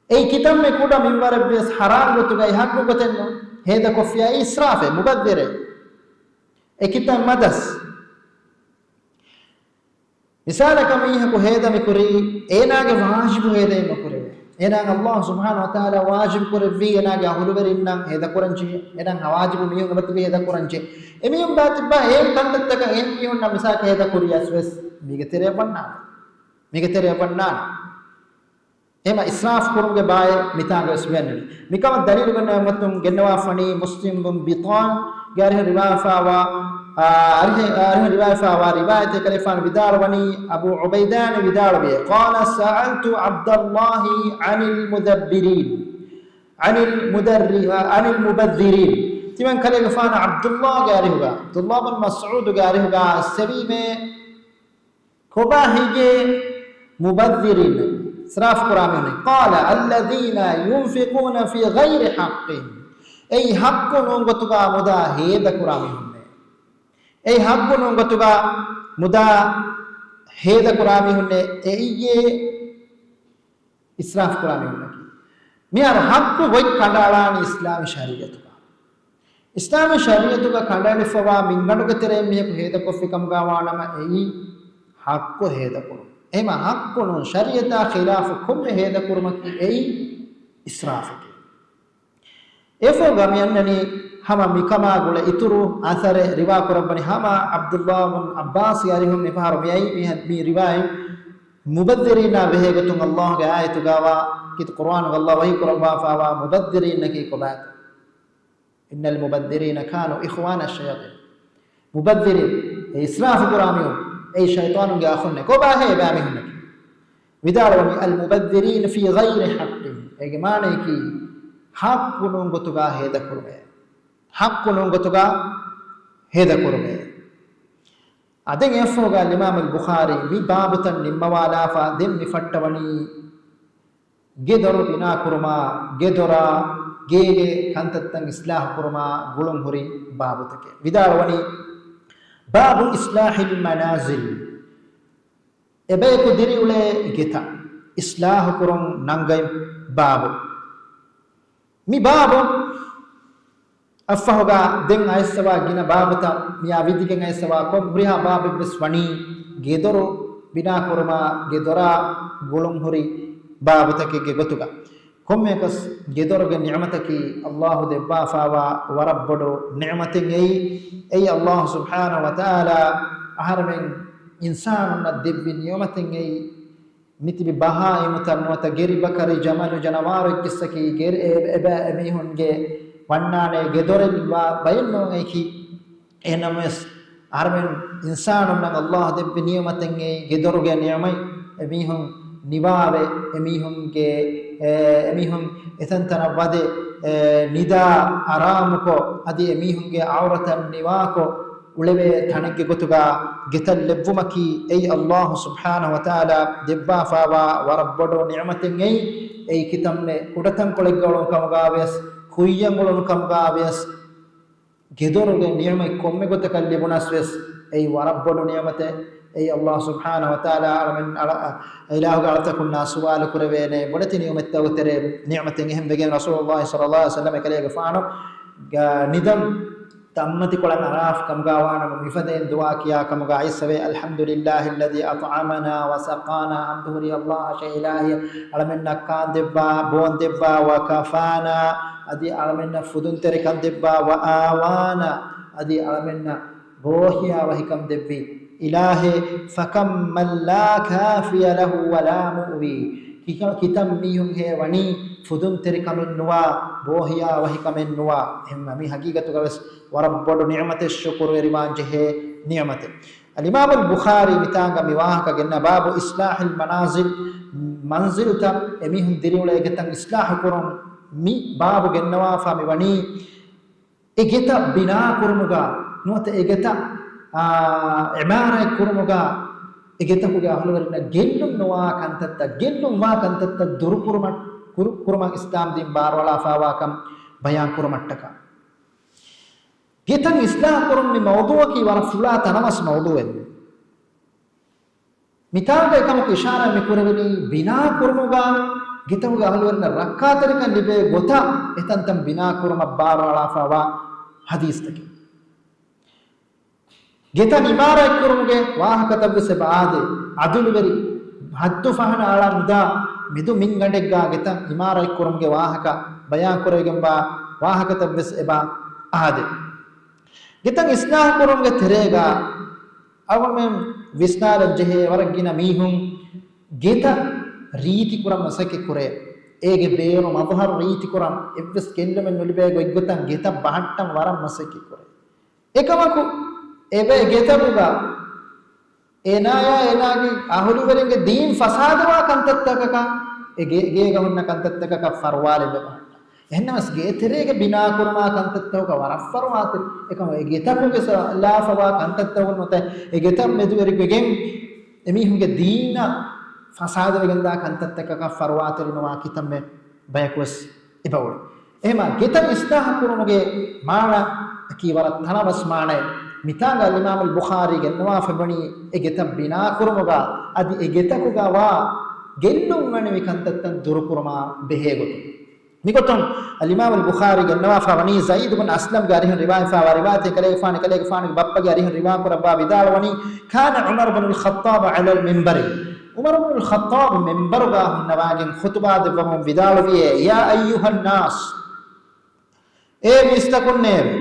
އެއީ ކިތަންމެ ކުޑަ މިންވަރެއްވިޔަސް ޙަރާމް ގޮތުގައި ޙައްޤު ގޮތެއް ނޫން. ހޭދަކޮށްފިޔާ އިސްރާފެއް، މުބައްޒިރެއް. އެކިތަން މަދަސް. މިސާލަކަށް މީހަކު ހޭދަ މިކުރީ، އޭނާގެ ވާޖިބު ހޭދައެއް ނުކުރެވޭ. އޭނާއަށް ﷲ ސުބްޙާނަހޫ ވަތަޢާލާ ވާޖިބު ކުރެއްވީ އޭނާގެ އަހުލުވެރިންނަށް ހޭދަކުރަން ޖެހޭ. އޭނާ ވާޖިބު މީހުން އެބަތިބި ހޭދަކުރަން ޖެހޭ. އެމީހުން ބާތިއްބާ އެހެން ކަންތައްތަކަށް އެހެން މީހުންނަށް މިސާލަކަށް ހޭދަ ކުރިޔަސް ވެސް މީގެ ތެރެއަށް ވަންނާނެ. މީގެ ތެރެއަށް ވަންނާނެ. އެހެމަ އިސްރާފު ކުރުމުގެ ބާއެއް މިތާނގަވެސް މިއަންނަނީ. މިކަމަށް ދަލީލު ގެންނަވަމުން ގެންނަވާފަނީ މުސްލިމް ބިން ބިޠާންގެ އަރިހުން ރިވާފާވާ، އާ، އަރިހެ-، އަރިހުން ރިވާފާވާ ރިވާޔަތެއް. ކަލޭގެފާނު ވިދާޅުވަނީ، އަބޫ ޢުބައިދާން ވިދާޅުވިއޭ، قال سألت عبد الله عن المدبرين، عن المدر-، عن المبذرين. ތިމަން ކަލޭގެފާނު ޢަބްދުﷲގެ އަރިހުގަ، ޢަބްދުﷲ ބިން މަސްޢޫދުގެ އަރިހުގަ އައްސެވީމޭ، ކޮބާ ހެއްޔޭ މުބައްޒިރީން؟ އިސްރާފު ކުރާ މީހުން. قال الذين ينفقون في غير حق. އެއީ ޙައްޤު ނޫން ގޮތުގަ މުދާ ހޭދަ ކުރާ މީހުންނޭ. އެއީ ޙައްޤު ނޫން ގޮތުގަ މުދާ ހޭދަ ކުރާ މީހުންނޭ. އެއީ އިސްރާފު ކުރާ މީހުންނަކީ. މިހާރު ޙައްޤު ގޮތް ކަނޑައަޅާނީ އިސްލާމީ ޝަރީޢަތުގަ. އިސްލާމީ ޝަރީޢަތުގަ ކަނޑައެޅިފަވާ މިންގަނޑުގެ ތެރެއިން މީހަކު ހޭދަކޮށްފި ކަމުގަ ވާނަމަ، އެއީ ޙައްޤު ހޭދަކުރުން. އެހެމަ ޙައްޤު ނޫން، ޝަރީޢަތާ ޚިލާފު ކޮންމެ ހޭދަކުރުމަކީ އެއީ އިސްރާފެކޭ. އެފޯގަ މި އަންނަނީ ހަމަ މިކަމާ ގުޅޭ އިތުރު އަސަރެއް ރިވާ ކުރައްވަނީ ހަމަ ޢަބްދުﷲ ބިން ޢައްބާސްގެ އަރިހުން މިފަހަރު މިއައީ މި، މި ރިވާޔަތް. މުބައްޒިރީނާ ބެހޭ ގޮތުން ﷲގެ އާޔަތުގައިވާ ކިތަ ޤުރުއާނުގަ ﷲ ވަޙީ ކުރައްވާފައިވާ މުބައްޒިރީންނަކީ ކޮބާތޯ؟ إن المبذرين كانوا إخوان الشياطين. މުބައްޒިރީން، އެ އިސްރާފު ކުރާ މީހުން، އެއީ ޝައިޠާނުންގެ އަޚުންނޭ. ކޮބާހޭ އެބައިމީހުންނަކީ؟ ވިދާޅުވަނީ، المبذرين في غير حق. އޭގެ މާނަޔަކީ، ޙައްޤު ނޫން ގޮތުގަ ހޭދަކުރުމޭ. ޙައްޤު ނޫން ގޮތުގަ ހޭދަކުރުމޭ. އާ، ދެން އެފޯގަ އިމާމުލް ބުޚާރީ މި ބާބުތައް ނިންމަވާލާފަ ދެން މި ފައްޓަވަނީ ގެދޮރު ބިނާކުރުމާ، ގެދޮރާ، ގޭގެ ކަންތައްތައް އިސްލާހު ކުރުމާ ގުޅުން ހުރި ބާބުތަކެއް. ވިދާޅުވަނީ، باب إصلاح المنازل. އެބަޔަކު ދިރިއުޅޭ ގެތައް އިސްލާހު ކުރުން ނަންގަތް ބާބު. މި ބާބު އަށްފަހުގަ ދެން އައިސްފަވާ ގިނަ ބާބުތައް މިއާ ވިދިގެން އައިސްފަވާ ކޮން ހުރިހާ ބާބެއްވެސް ވަނީ ގެދޮރު ބިނާކުރުމާ ގެދޮރާ ގުޅުންހުރި ބާބުތަކެއްގެ ގޮތުގަ. ކޮންމެއަކަސް ގެދޮރުގެ ނިޢުމަތަކީ ﷲ ދެއްވާފައިވާ ވަރަށް ބޮޑު ނިޢުމަތެއް އެއީ. އެއީ ﷲ ސުބްޙާނަހޫ ވަތަޢާލާ އަހަރެމެން އިންސާނުންނަށް ދެއްވި ނިޢުމަތެއް އެއީ. މިތިބި ބަހާއިމުތައް ނުވަތަ ގެރި ބަކަރި ޖަމަލު ޖަނަވާރު އެއްޗިއްސަކީ ގެރި އެ-، އެބަ އެމީހުންގެ ވަންނާނެ ގެދޮރެއް ވާ ބައެއް ނޫން އެކި. އެހެންނަމަވެސް އަހަރެމެން އިންސާނުންނަށް ﷲ ދެއްވި ނިޢުމަތެއް އެއީ ގެދޮރުގެ ނިޢުމަތް. އެމީހުން ނިވާވެ، އެމީހުންގެ، އެ، އެމީހުން އެތަންތަނަށް ވަދެ، އެ، ނިދާ އަރާމުކޮށް، އަދި އެމީހުންގެ އައުރަތަށް ނިވާކޮށް، އުޅެވޭ ތަނެއްގެ ގޮތުގަ ގެތައް ލެއްވުމަކީ އެއީ ﷲ ސުބްޙާނަހު ވަތަޢާލާ ދެއްވާފައިވާ ވަރަށް ބޮޑު ނިޢުމަތެއް އެއީ. އެއީ ކިތަންމެ ކުޑަތަންކޮޅެއްގަ އުޅުނު ކަމުގަ ވިޔަސް، ކުއްޔަށް އުޅުނު ކަމުގަ ވިޔަސް، ގެދޮރުގެ ނިޢުމަތް ކޮންމެ ގޮތަކަށް ލިބުނަސް ވެސް، އެއީ ވަރަށް ބޮޑު ނިޢުމަތެއް. އެއީ ﷲ ސުބްޙާނަހު ވަތަޢާލާ އަޅަމެން އަޅަ-، އިލާހުގެ އަޅަތަކުންނާ ސުވާލު ކުރެވޭނެ ބޮޑެތި ނިޢުމަތްތަކުގެ ތެރޭ ނިޢުމަތެއް. އެހެން ވެގެން ރަސޫލުﷲ ޞައްލަﷲ ޢަލައިހި ވަސައްލަމަ ކަލޭގެފާނު ގ-، ނިދަން ތަންމަތިކޮޅަށް އަރާފަ ކަމުގަ ވާނަމަ މިފަދައިން ދުޢާ ކިޔާ ކަމުގަ އައިސްފަވޭ، الحمد لله الذي أطعمنا وسقانا، ޙަމްދު ހުރީ ﷲ އަށޭ އިލާހީ، އަޅަމެންނަށް ކާން ދެއްވާ، ބޯން ދެއްވާ، وكفانا، އަދި އަޅަމެންނަށް ފުދުންތެރިކަން ދެއްވާ، وآوانا، އަދި އަޅަމެންނަށް ބޯހިޔާވަހިކަން ދެއްވި އިލާހޭ، فكم من لا كافي له ولا مؤوي. ކިކަ-، ކިތަން މީހުންހޭ ވަނީ ފުދުންތެރިކަމެއް ނުވާ، ބޯހިޔާވަހިކަމެއް ނުވާ. އެހެންވީމަ މީ ހަގީގަތުގަވެސް ވަރަށް ބޮޑު ނިޢުމަތެއް، ޝުކުރުވެރިވާން ޖެހޭ ނިޢުމަތެއް. އަލްއިމާމުލް ބުޚާރީ މިތާނގަ މި ވާހަކަ ގެންނަ، باب إصلاح المنازل، މަންޒިލުތައް އެމީހުން ދިރިއުޅޭ ގެތައް އިސްލާހު ކުރުން. މި ބާބު ގެންނަވާފާ މި ވަނީ އެ ގެތައް ބިނާ ކުރުމުގަ ނުވަތަ އެ ގެތައް، އާ، އިމާރާތް ކުރުމުގަ އެ ގެތަކުގެ އަހުލުވެރިންނަށް ގެއްލުން ނުވާ ކަންތައްތައް، ގެއްލުން ވާ ކަންތައްތައް ދުރުކުރުމަށް، ކުރު-، ކުރުމަށް އިސްލާމް ދީން ބާރުއަޅާފައިވާކަން ބަޔާން ކުރުމަށްޓަކާ. ގެތައް އިސްލާހު ކުރުން މި މައުޟޫޢަކީ ވަރަށް ފުޅާ ތަނަވަސް މައުޟޫޢެއް. މިތާނގަ އެކަމަކު އިޝާރާތް މިކުރެވެނީ ބިނާ ކުރުމުގަ ގެތަކުގެ އަހުލުވެރިންނަށް ރައްކާތެރިކަން ލިބޭ ގޮތަށް އެތަންތަން ބިނާ ކުރުމަށް ބާރުއަޅާފައިވާ ޙަދީޘްތަކެއް. ގެތައް އިމާރާތް ކުރުމުގެ ވާހަކަތައްވެސް އެބަ އާދޭ. އަދުލުވެރި ހައްދު ފަހަނަ އަޅާ ނުދާ މެދު މިންގަނޑެއްގާ ގެތައް އިމާރާތް ކުރުމުގެ ވާހަކަ ބަޔާން ކުރެވިގެންވާ ވާހަކަތައްވެސް އެބަ އާދޭ. ގެތައް އިސްލާހު ކުރުމުގެ ތެރޭގާ އަޅުގަނޑުމެން ވިސްނާލަން ޖެހޭ ވަރަށް ގިނަ މީހުން ގެތައް ރީތި ކުރަން މަސައްކަތް ކުރޭ. އޭގެ ބޭރު މަޒްހަރު ރީތި ކުރަން އެއްވެސް ގެއްލުމެއް ނުލިބޭ ގޮތްގޮތަށް ގެތައް ބަހައްޓަން ވަރަށް މަސައްކަތް ކުރޭ. އެކަމަކު، އެބަ ގެތަކުގަ އޭނާޔާ އޭނާގެ އަހުލުވެރިންގެ ދީން ފަސާދަވާ ކަންތައްތަކަކަށް، އެ ގޭ-، ގޭގަ ހުންނަ ކަންތައްތަކަކަށް ފަރުވާލެއް ނުބަހައްޓާ. އެހެންނަމަސް ގޭތެރޭގެ ބިނާކުރުމާ ކަންތައްތަކުގަ ވަރަށް ފަރުވާތެރި. އެކަމަކު އެ ގެތަކުގެ ސަ-، ލާފަވާ ކަންތައްތަކުން ނުވަތަ އެ ގެތައް މެދުވެރިވެގެން އެމީހުންގެ ދީނަށް ފަސާދަވެގެންދާ ކަންތައްތަކަކަށް ފަރުވާތެރިނުވާ ކިތަންމެ ބަޔަކުވެސް އެބައުޅޭ. އެހެމަ ގެތައް އިސްލާހު ކުރުމުގެ މާނައަކީ ވަރަށް ތަނަވަސް މާނައެއް. މިތާނގަ އަލްއިމާމުލް ބުޚާރީ ގެންނަވާފަ ވަނީ އެ ގެތައް ބިނާ ކުރުމުގަ އަދި އެ ގެތަކުގަ ވާ ގެއްލުން އަނިވި ކަންތައްތައް ދުރުކުރުމާ ބެހޭ ގޮތުން. މިގޮތުން އަލްއިމާމުލް ބުޚާރީ ގެންނަވާފަ ވަނީ ޒައިދު ބިން އަސްލަމްގެ އަރިހުން ރިވާޔަތްވާ ރިވާޔަތެއް ކަލޭގެފާނު، ކަލޭގެފާނުގެ ބައްޕަގެ އަރިހުން ރިވާ ކުރައްވާ ވިދާޅުވަނީ، كان عمر بن الخطاب على المنبر. ޢުމަރު ބުނުލް ޚައްޠާބު މިންބަރުގާ ހުންނަވާގެން ޚުތުބާ ދެއްވަމުން ވިދާޅުވިއޭ، يا أيها الناس، އޭ މީސްތަކުންނޭވެ!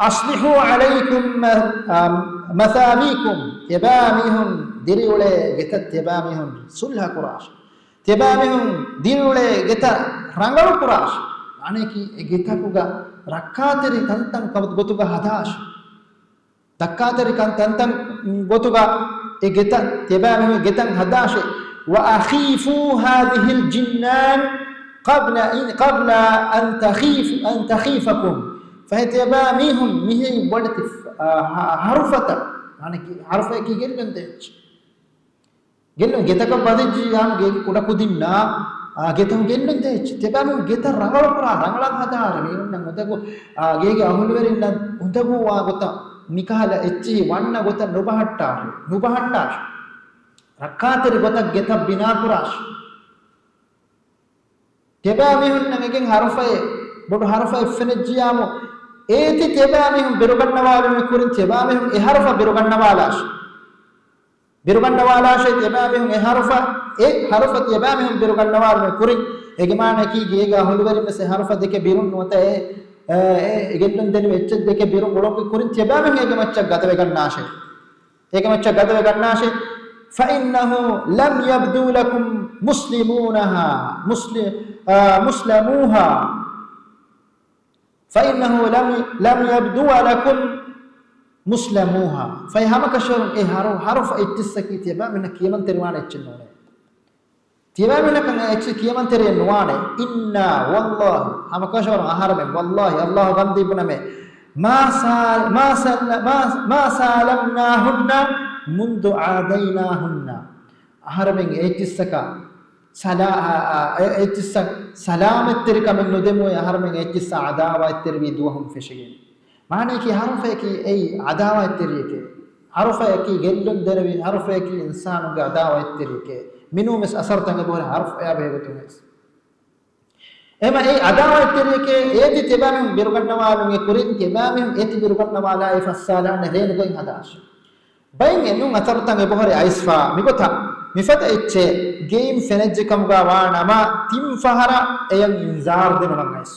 أصلحوا عليكم م-، مثابيكم، ތިޔަބައިމީހުން ދިރިއުޅޭ ގެތައް ތިޔަބައިމީހުން ސުލްހަ ކުރާށި. ތިޔަބައިމީހުން ދިރިއުޅޭ ގެތައް ރަނގަޅު ކުރާށި. އަނެކީ އެ ގެތަކުގަ ރައްކާތެރި ތަންތަން ގޮތުގަ ހަދާށި. ރައްކާތެރިކަން ތަންތަން ގޮތުގަ އެ ގެތައް ތިޔަބައިމީހުން ގެތައް ހަދާށޭ. وأخيفوا هذه الجنان قبل، قبل أن تخيف، أن تخيفكم. ފަހެ ތިޔަބައިމީހުން މިހި ބޮޑެތި، އާ، ހަ-، ހަރުފަތައް، އަނެކީ ހަރުފަޔަކީ ގެއްލުން ދޭ އެއްޗެއް. ގެއްލުން ގެތަކަށް ވަދެއްޖިއްޔާމު ގޭގެ ކުޑަކުދިންނާ، އާ، ގެތަކު ގެއްލުން ދޭ އެއްޗެއް. ތިޔަބައިމީހުން ގެތައް ރަނގަޅު ކުރާ، ރަނގަޅަށް ހަދާށޭ. މީހުންނަށް އުނދަގޫ، އާ، ގޭގެ އަހުލުވެރިންނަށް އުނދަގޫވާ ގޮތަށް މިކަހަލަ އެއްޗިހި ވަންނަ ގޮތަށް ނުބަހައްޓާށޭ. ނުބަހައްޓާށޭ. ރައްކާތެރި ގޮތަށް ގެތައް ބިނާކުރާށޭ. ތިޔަބައިމީހުންނަށް އެނގެން ހަރުފައެއް، ބޮޑު ހަރުފައެއް ފެނިއްޖިއްޔާމު، އޭތި ތިޔަބައިމީހުން ބިރުގަންނަވާލުމުގެ ކުރިން ތިޔަބައިމީހުން އެ ހަރުފަ ބިރުގަންނަވާލާށޭ. ބިރުގަންނަވާލާށޭ ތިޔަބައިމީހުން އެ ހަރުފަ، އެ ހަރުފަ ތިޔަބައިމީހުން ބިރުގަންނަވާލުމުގެ ކުރިން. އޭގެ މާނައަކީ ގޭގެ އަހުލުވެރިން ވެސް އެ ހަރުފަ ދެކެ ބިރުން ނުވަތަ އެ، އެ، އެ ގެއްލުން ދެނިވި އެއްޗެއް ދެކެ ބިރު އުޅުމުގެ ކުރިން ތިޔަބައިމީހުން އޭގެ މައްޗަށް ގަދަވެގަންނާށޭ. އޭގެ މައްޗަށް ގަދަވެ ގަންނާށޭ. فإنه لم يبدو لكم مسلمونها، مسل-، آ، مسلموها. فإنه لم، لم يبدو لكم މުސްލަމޫހާ. ފަހެ ހަމަކަށަވަރުން އެ ހަރު-، ހަރުފަ އެއްޗިއްސަކީ ތިޔަބައިމީހުންނަށް ކިޔަމަންތެރިވާނެ އެއްޗެއް ނޫނޭ. ތިޔަބައިމީހުންނަކަށް އެ އެއްޗެއް ކިޔަމަންތެރިއެއް ނުވާނެ. އިންނާ ވައްލާހި، ހަމަކަށަވަރުން އަހަރެމެން، ވައްލާހި، އައްލާހު ގަންދީ ބުނަމޭ، މާ ސާ-، މާ ސަ-، މާ، މާ ސާލަމްނާހުންނަ މުންދު އާދައިނާހުންނަ. އަހަރެމެން އެއްޗިއްސަކަށް ސަލާ-، އާ، އާ، އެ-، އެއްޗިއްސަށް ސަލާމަތްތެރިކަމެއް ނުދެމުވޭ، އަހަރެމެން އެއްޗިއްސަށް އަދާވާތްތެރިވީ ދުވަހުން ފެށިގެން. މާނަޔަކީ ހަރުފަޔަކީ އެއީ އަދާވާތްތެރިޔެކޭ. ހަރުފަޔަކީ ގެއްލުން ދެރަވި، ހަރުފަޔަކީ އިންސާނުންގެ އަދާވާތްތެރިޔެކޭ. މިނޫންވެސް އަސަރުތައް އެބަހުރި ހަރުފަޔާ ބެހޭގޮތުންވެސް. އެމަ އެ އަދާވާތްތެރިޔެކޭ އޭތި ތިބާމިހުން ބިރުގަންނަވާލުމުގެ ކުރިން ތިބާމިހުން އޭތި ބިރުގަންނަވާލާ އެ ފައްސާލާނެ ރޭނުގައި ހަދާށި. ބައެއް އެނޫން އަސަރުތައް އެބަހުރި އައިސްފާ މިގޮތަށް މިފަދަ އެއްޗެއް ގެއިން ފެނެއްޖެކަމުގަ ވާ ނަމަ ތިން ފަހަރަށް އެޔަށް އިންޒާރު ދިނުމަށް އައިސް.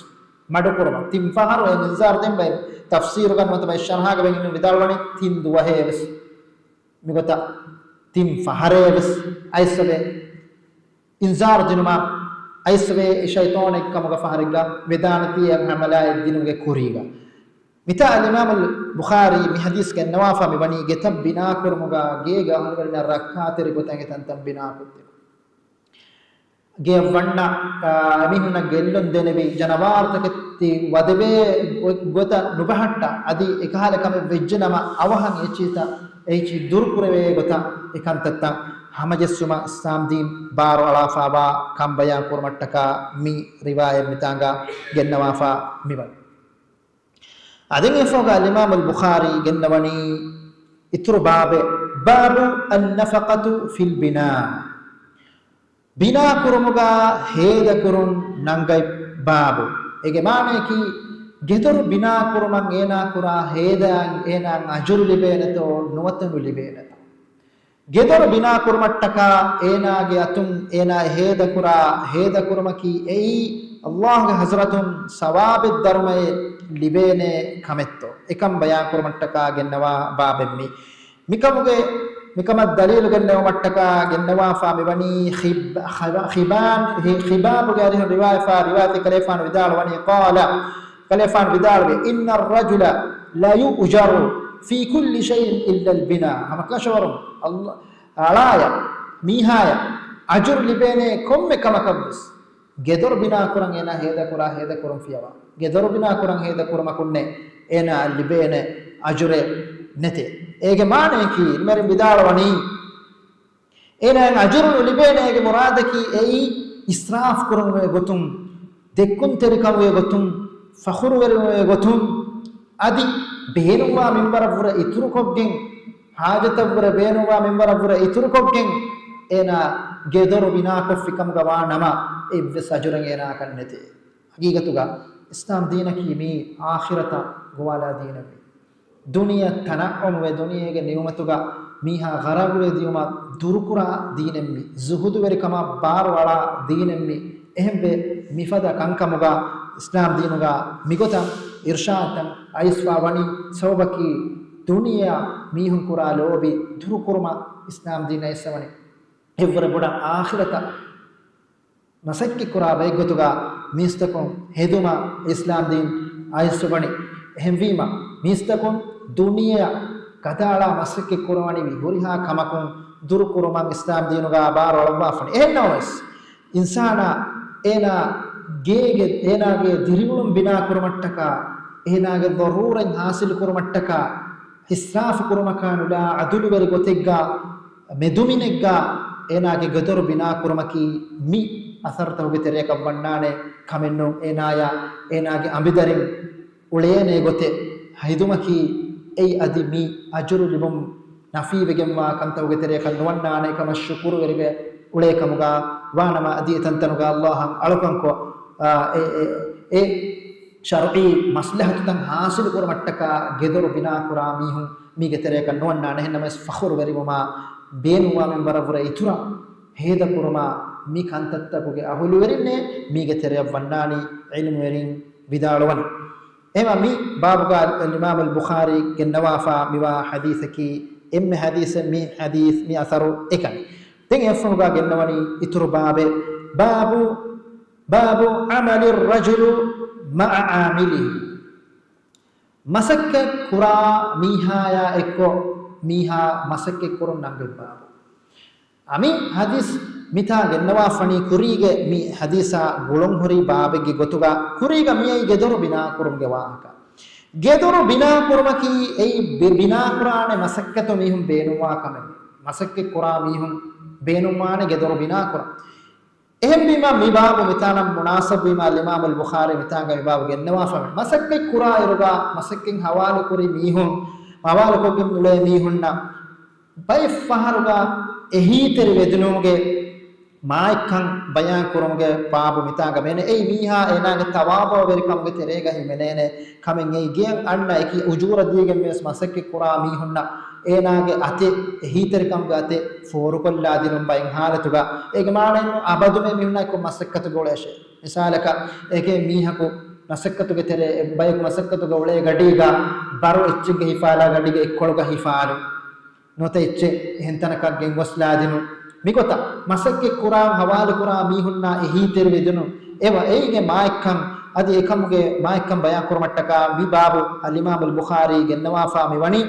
މަޑުކުރުމަށް ތިން ފަހަރު އެ އިންޒާރު ދެން ބައެއް ތަފްސީރުގަނޑުމަތަ ބައެއް ޝަރްހާގަ ބެން އިންނު ވިދާޅުވަނީ ތިން ދުވަހޭ ވެސް މިގޮތަށް ތިން ފަހަރޭ ވެސް އައިސްވެ އިންޒާރު ދިނުމަށް އައިސްވެ ޝައިޠާނެއް ކަމުގަ ފަހަރެއްގަ ވެދާނެތީ އެ ހަމަލާއެއް ދިނުމުގެ ކުރީގަ. މިތާ އަލްއިމާމުލް ބުޚާރީ މި ޙަދީޘް ގެންނަވާފާ މިވަނީ ގެތައް ބިނާކުރުމުގަ ގޭގެ އަހުލުވެރިންނަށް ރައްކާތެރި ގޮތަށް އެ ތަންތަން ބިނާކޮށްދިނުން. ގެއަށް ވަންނަ، އާ، އެމީހުންނަށް ގެއްލުން ދެނެވި، ޖަނަވާރުތަކެއް ތި ވަދެވޭ ގޮ-، ގޮތަށް ނުބަހައްޓާ، އަދި އެކަހަލަ ކަމެއް ވެއްޖެނަމަ، އަވަހަށް އެ އެއްޗިހިތައް، އެ އެއްޗިހި ދުރުކުރެވޭ ގޮތަށް އެ ކަންތައްތައް ހަމަޖެއްސުމަށް އިސްލާމްދީން ބާރު އަޅާފާވާ ކަން ބަޔާން ކުރުމަށްޓަކާ މި ރިވާޔަތް މިތާނގަ ގެންނަވާފާ މިވަނީ. އަދި އެފޯގަ އަލްއިމާމުލް ބުޚާރީ ގެންނަވަނީ އިތުރު ބާބެއް، ބާބު އައްނަފަޤަތު ފިލް ބިނާ. ބިނާ ކުރުމުގަ ހޭދަކުރުން ނަންގަތް ބާބު. އޭގެ މާނަޔަކީ، ގެދޮރު ބިނާ ކުރުމަށް އޭނާ ކުރާ ހޭދައަށް އޭނާއަށް އަޖުރު ލިބޭނެތޯ ނުވަތަ ނުލިބޭނެތޯ؟ ގެދޮރު ބިނާ ކުރުމަށްޓަކާ އޭނާގެ އަތުން އޭނާ ހޭދަކުރާ ހޭދަކުރުމަކީ އެއީ، އައްލާހުގެ ޙަޟްރަތުން ސަވާބެއް ދަރުމައެއް ލިބޭނޭ ކަމެއްތޯ؟ އެކަން ބަޔާން ކުރުމަށްޓަކާ ގެންނަވާ ބާބެއް މީ. މިކަމުގެ، މިކަމަށް ދަލީލު ގެންނެވުމަށްޓަކާ ގެންނަވާފާ މިވަނީ ޚިބް-، ޚަބާ-، ޚިބާން-، ޚި-، ޚިބާބުގެ އަރިހުން ރިވާޔަތްފާ ރިވާޔަތެއް ކަލޭފާނު ވިދާޅުވަނީ، ޤާލަ، ކަލޭފާނު ވިދާޅުވި، إن الرجل ليؤجر في كل شيء إلا البناء. ހަމަކަށަވަރުން އައްލާ-، އަޅާޔަށް، މީހާޔަށް އަޖުރު ލިބޭނޭ ކޮންމެ ކަމަކަށްވެސް. ގެދޮރު ބިނާކުރަން އޭނާ ހޭދަކުރާ ހޭދަކުރުން ފިޔަވާ. ގެދޮރު ބިނާކުރަން ހޭދަކުރުމަކުންނެއް އޭނާއަށް ލިބޭނެ އަޖުރެއް ނެތޭ. އޭގެ މާނަޔަކީ، އިލްމުވެރިން ވިދާޅުވަނީ، އޭނާއަށް އަޖުރު ނުލިބޭނެ. އޭގެ މުރާދަކީ އެއީ އިސްރާފް ކުރުމުގެ ގޮތުން، ދެއްކުންތެރިކަމުގެ ގޮތުން، ފަޚުރުވެރިވުމުގެ ގޮތުން، އަދި ބޭނުންވާ މިންވަރަށްވުރެ އިތުރުކޮށްގެން، ޙާޖަތަށްވުރެ ބޭނުންވާ މިންވަރަށްވުރެ އިތުރުކޮށްގެން، އޭނާ ގެދޮރު ބިނާކޮށްފި ކަމުގަ ވާ ނަމަ، އެއްވެސް އަޖުރެއް އޭނާއަކަށް ނެތޭ. ޙަޤީޤަތުގަ އިސްލާމް ދީނަކީ މީ އާޚިރަތަށް ގޮވާލާ ދީނެއް މީ. ދުނިޔެ ތަނައްޢުމުވެ، ދުނިޔޭގެ ނިޢުމަތުގަ މީހާ ޣަރަޤުވެ ދިޔުމަށް ދުރުކުރާ ދީނެއް މީ. ޒުހުދުވެރިކަމަށް ބާރުއަޅާ ދީނެއް މީ. އެހެންވެ، މިފަދަ ކަންކަމުގަ އިސްލާމް ދީނުގަ މިގޮތަށް އިރްޝާދުތައް އައިސްފާ ވަނީ ސަބަބަކީ، ދުނިޔެއަށް މީހުން ކުރާ ލޯބި ދުރުކުރުމަށް އިސްލާމް ދީން އައިސްފަވަނީ. އެއްވަރަށް ބޮޑަށް އާޚިރަތަށް މަސައްކަތްކުރާ ބައެއްގޮތުގަ މީސްތަކުން ހެދުމަށް އިސްލާމް ދީން އައިސްފަވަނީ. އެހެންވީމަ، މީސްތަކުން ދުނިޔެއަށް ގަދައަޅާ މަސައްކަތް ކުރަވަނިވި ހުރިހާ ކަމަކުން ދުރުކުރުމަށް އިސްލާމް ދީނުގަ ބާރު އަޅުއްވާފަނި. އެހެންނަމަވެސް، އިންސާނާ އޭނާ ގޭގެ، އޭނާގެ ދިރިއުޅުން ބިނާކުރުމަށްޓަކާ، އޭނާގެ ޟަރޫރަތް ޙާޞިލުކުރުމަށްޓަކާ، އިސްރާފު ކުރުމަކާ ނުލާ ޢަދުލުވެރި ގޮތެއްގަ، މެދުމިނެއްގަ އޭނާގެ ގެދޮރު ބިނާކުރުމަކީ މި އަސަރުތަކުގެ ތެރެއަކަށް ވަންނާނެ ކަމެއްނޫން. އޭނާޔާ އޭނާގެ އަނބިދަރިން އުޅޭނެ ގޮތެއް ހެދުމަކީ އެއީ އަދި މި އަޖުރު ލިބުން ނަފީވެގެންވާ ކަންތަކުގެ ތެރެއަކަށް ނުވަންނާނެ ކަމަށް ޝުކުރުވެރިވެ އުޅޭ ކަމުގަ ވާނަމަ، އަދި އެތަންތަނުގަ އައްލާހަށް އަޅުކަންކޮށް، އާ، އެ، އެ، އެ ޝަރުޢީ މަސްލަހަތުތައް ޙާޞިލު ކުރުމަށްޓަކާ ގެދޮރު ބިނާކުރާ މީހުން މީގެ ތެރެއަކަށް ނުވަންނާނެ. އެހެންނަމަވެސް، ފަޚުރުވެރިވުމާ ބޭނުންވާ މިންވަރަށްވުރެ އިތުރަށް ހޭދަކުރުމާ މި ކަންތައްތަކުގެ އަހުލުވެރިންނޭ މީގެ ތެރެއަށް ވަންނާނީ، ޢިލްމުވެރިން ވިދާޅުވަނީ. އެހެންވީމަ، މި ބާބުގަ އިމާމުލް ބުޚާރީ ގެންނަވާފާ މިވާ ޙަދީޘަކީ އެންމެ ޙަދީޘެއް، މި ޙަދީޘް، މި އަސަރު އެކަނި. ދެން އެއަށްފަހުގަ ގެންނަވަނީ އިތުރު ބާބެއް، ބާބު، باب عمل الرجل مع عامله. މަސައްކަތް ކުރާ މީހާޔާ އެއްކޮށް، މީހާ މަސައްކަތް ކުރުން ނަންގެއްވާ. އަމި ހަދީސް މިތާ ގެންނަވާފަނީ ކުރީގެ މި ހަދީސާ ގުޅުން ހުރި ބާބެއްގެ ގޮތުގަ، ކުރީގަ މިއައީ ގެދޮރު ބިނާކުރުމުގެ ވާހަކަ. ގެދޮރު ބިނާކުރުމަކީ އެއީ ބި-، ބިނާކުރާނެ މަސައްކަތު މީހުން ބޭނުންވާ ކަމެއް. މަސައްކަތް ކުރާ މީހުން ބޭނުންވާނެ ގެދޮރު ބިނާކުރަން. އެހެންވީމަ، މި ބާބު މިތާނަށް މުނާސަބުވީމަ، އަލްއިމާމު އަލްބުޚާރީ މިތާނގަ މި ބާބު ގެންނަވާފަ. މަސައްކަތް ކުރާ އިރުގަ މަސައްކަތް ހަވާލުކުރި މީހުން، ހަވާލުކޮށްގެން އުޅޭ މީހުންނަށް ބައެއް ފަހަރުގަ އެހީތެރި ވެދުނުމުގެ މާތްކަން ބަޔާން ކުރުމުގެ ބާބު މިތާނގަ މެނެ. އެއީ މީހާ އޭނާގެ ތަވާޟުޢުވެރިކަމުގެ ތެރޭގަ ހިމެނޭނެ ކަމެއް. އެއީ ގެޔަށް އަންނަ އެކި އުޖޫރަ ދީގެން ވެސް މަސައްކަތް ކުރާ މީހުންނަށް އޭނާގެ އަތެއް، އެހީތެރިކަމުގެ އަތެއް ފޯރުކޮށްލާ ދިނުން ބައެއް ހާލަތުގަ. އޭގެ މާނައެއްނު އަބަދުމެ މީހުންނާއެކު މަސައްކަތުގަ އުޅޭށޭ. މިސާލަކަށް، އެކެއް މީހަކު މަސައްކަތުގެ ތެރޭ، އެ ބަޔަކު މަސައްކަތުގަ އުޅޭ ގަޑީގަ ބަރު އެއްޗެއްގަ ހިފާލާ ގަޑީގެ އެއްކޮޅުގަ ހިފާލު. ނުވަތަ އެއްޗެއް އެހެން ތަނަކަށް ގެންގޮސްލާދިނު. މިގޮތަށް މަސައްކަތް ކުރާން ހަވާލުކުރާ މީހުންނާ އެހީތެރިވެދިނު. އެވަ އެއީގެ މާތްކަން، އަދި އެކަމުގެ މާތްކަން ބަޔާން ކުރުމަށްޓަކާ މި ބާބު އަލްއިމާމު އަލްބުޚާރީ ގެންނަވާފާ މިވަނީ.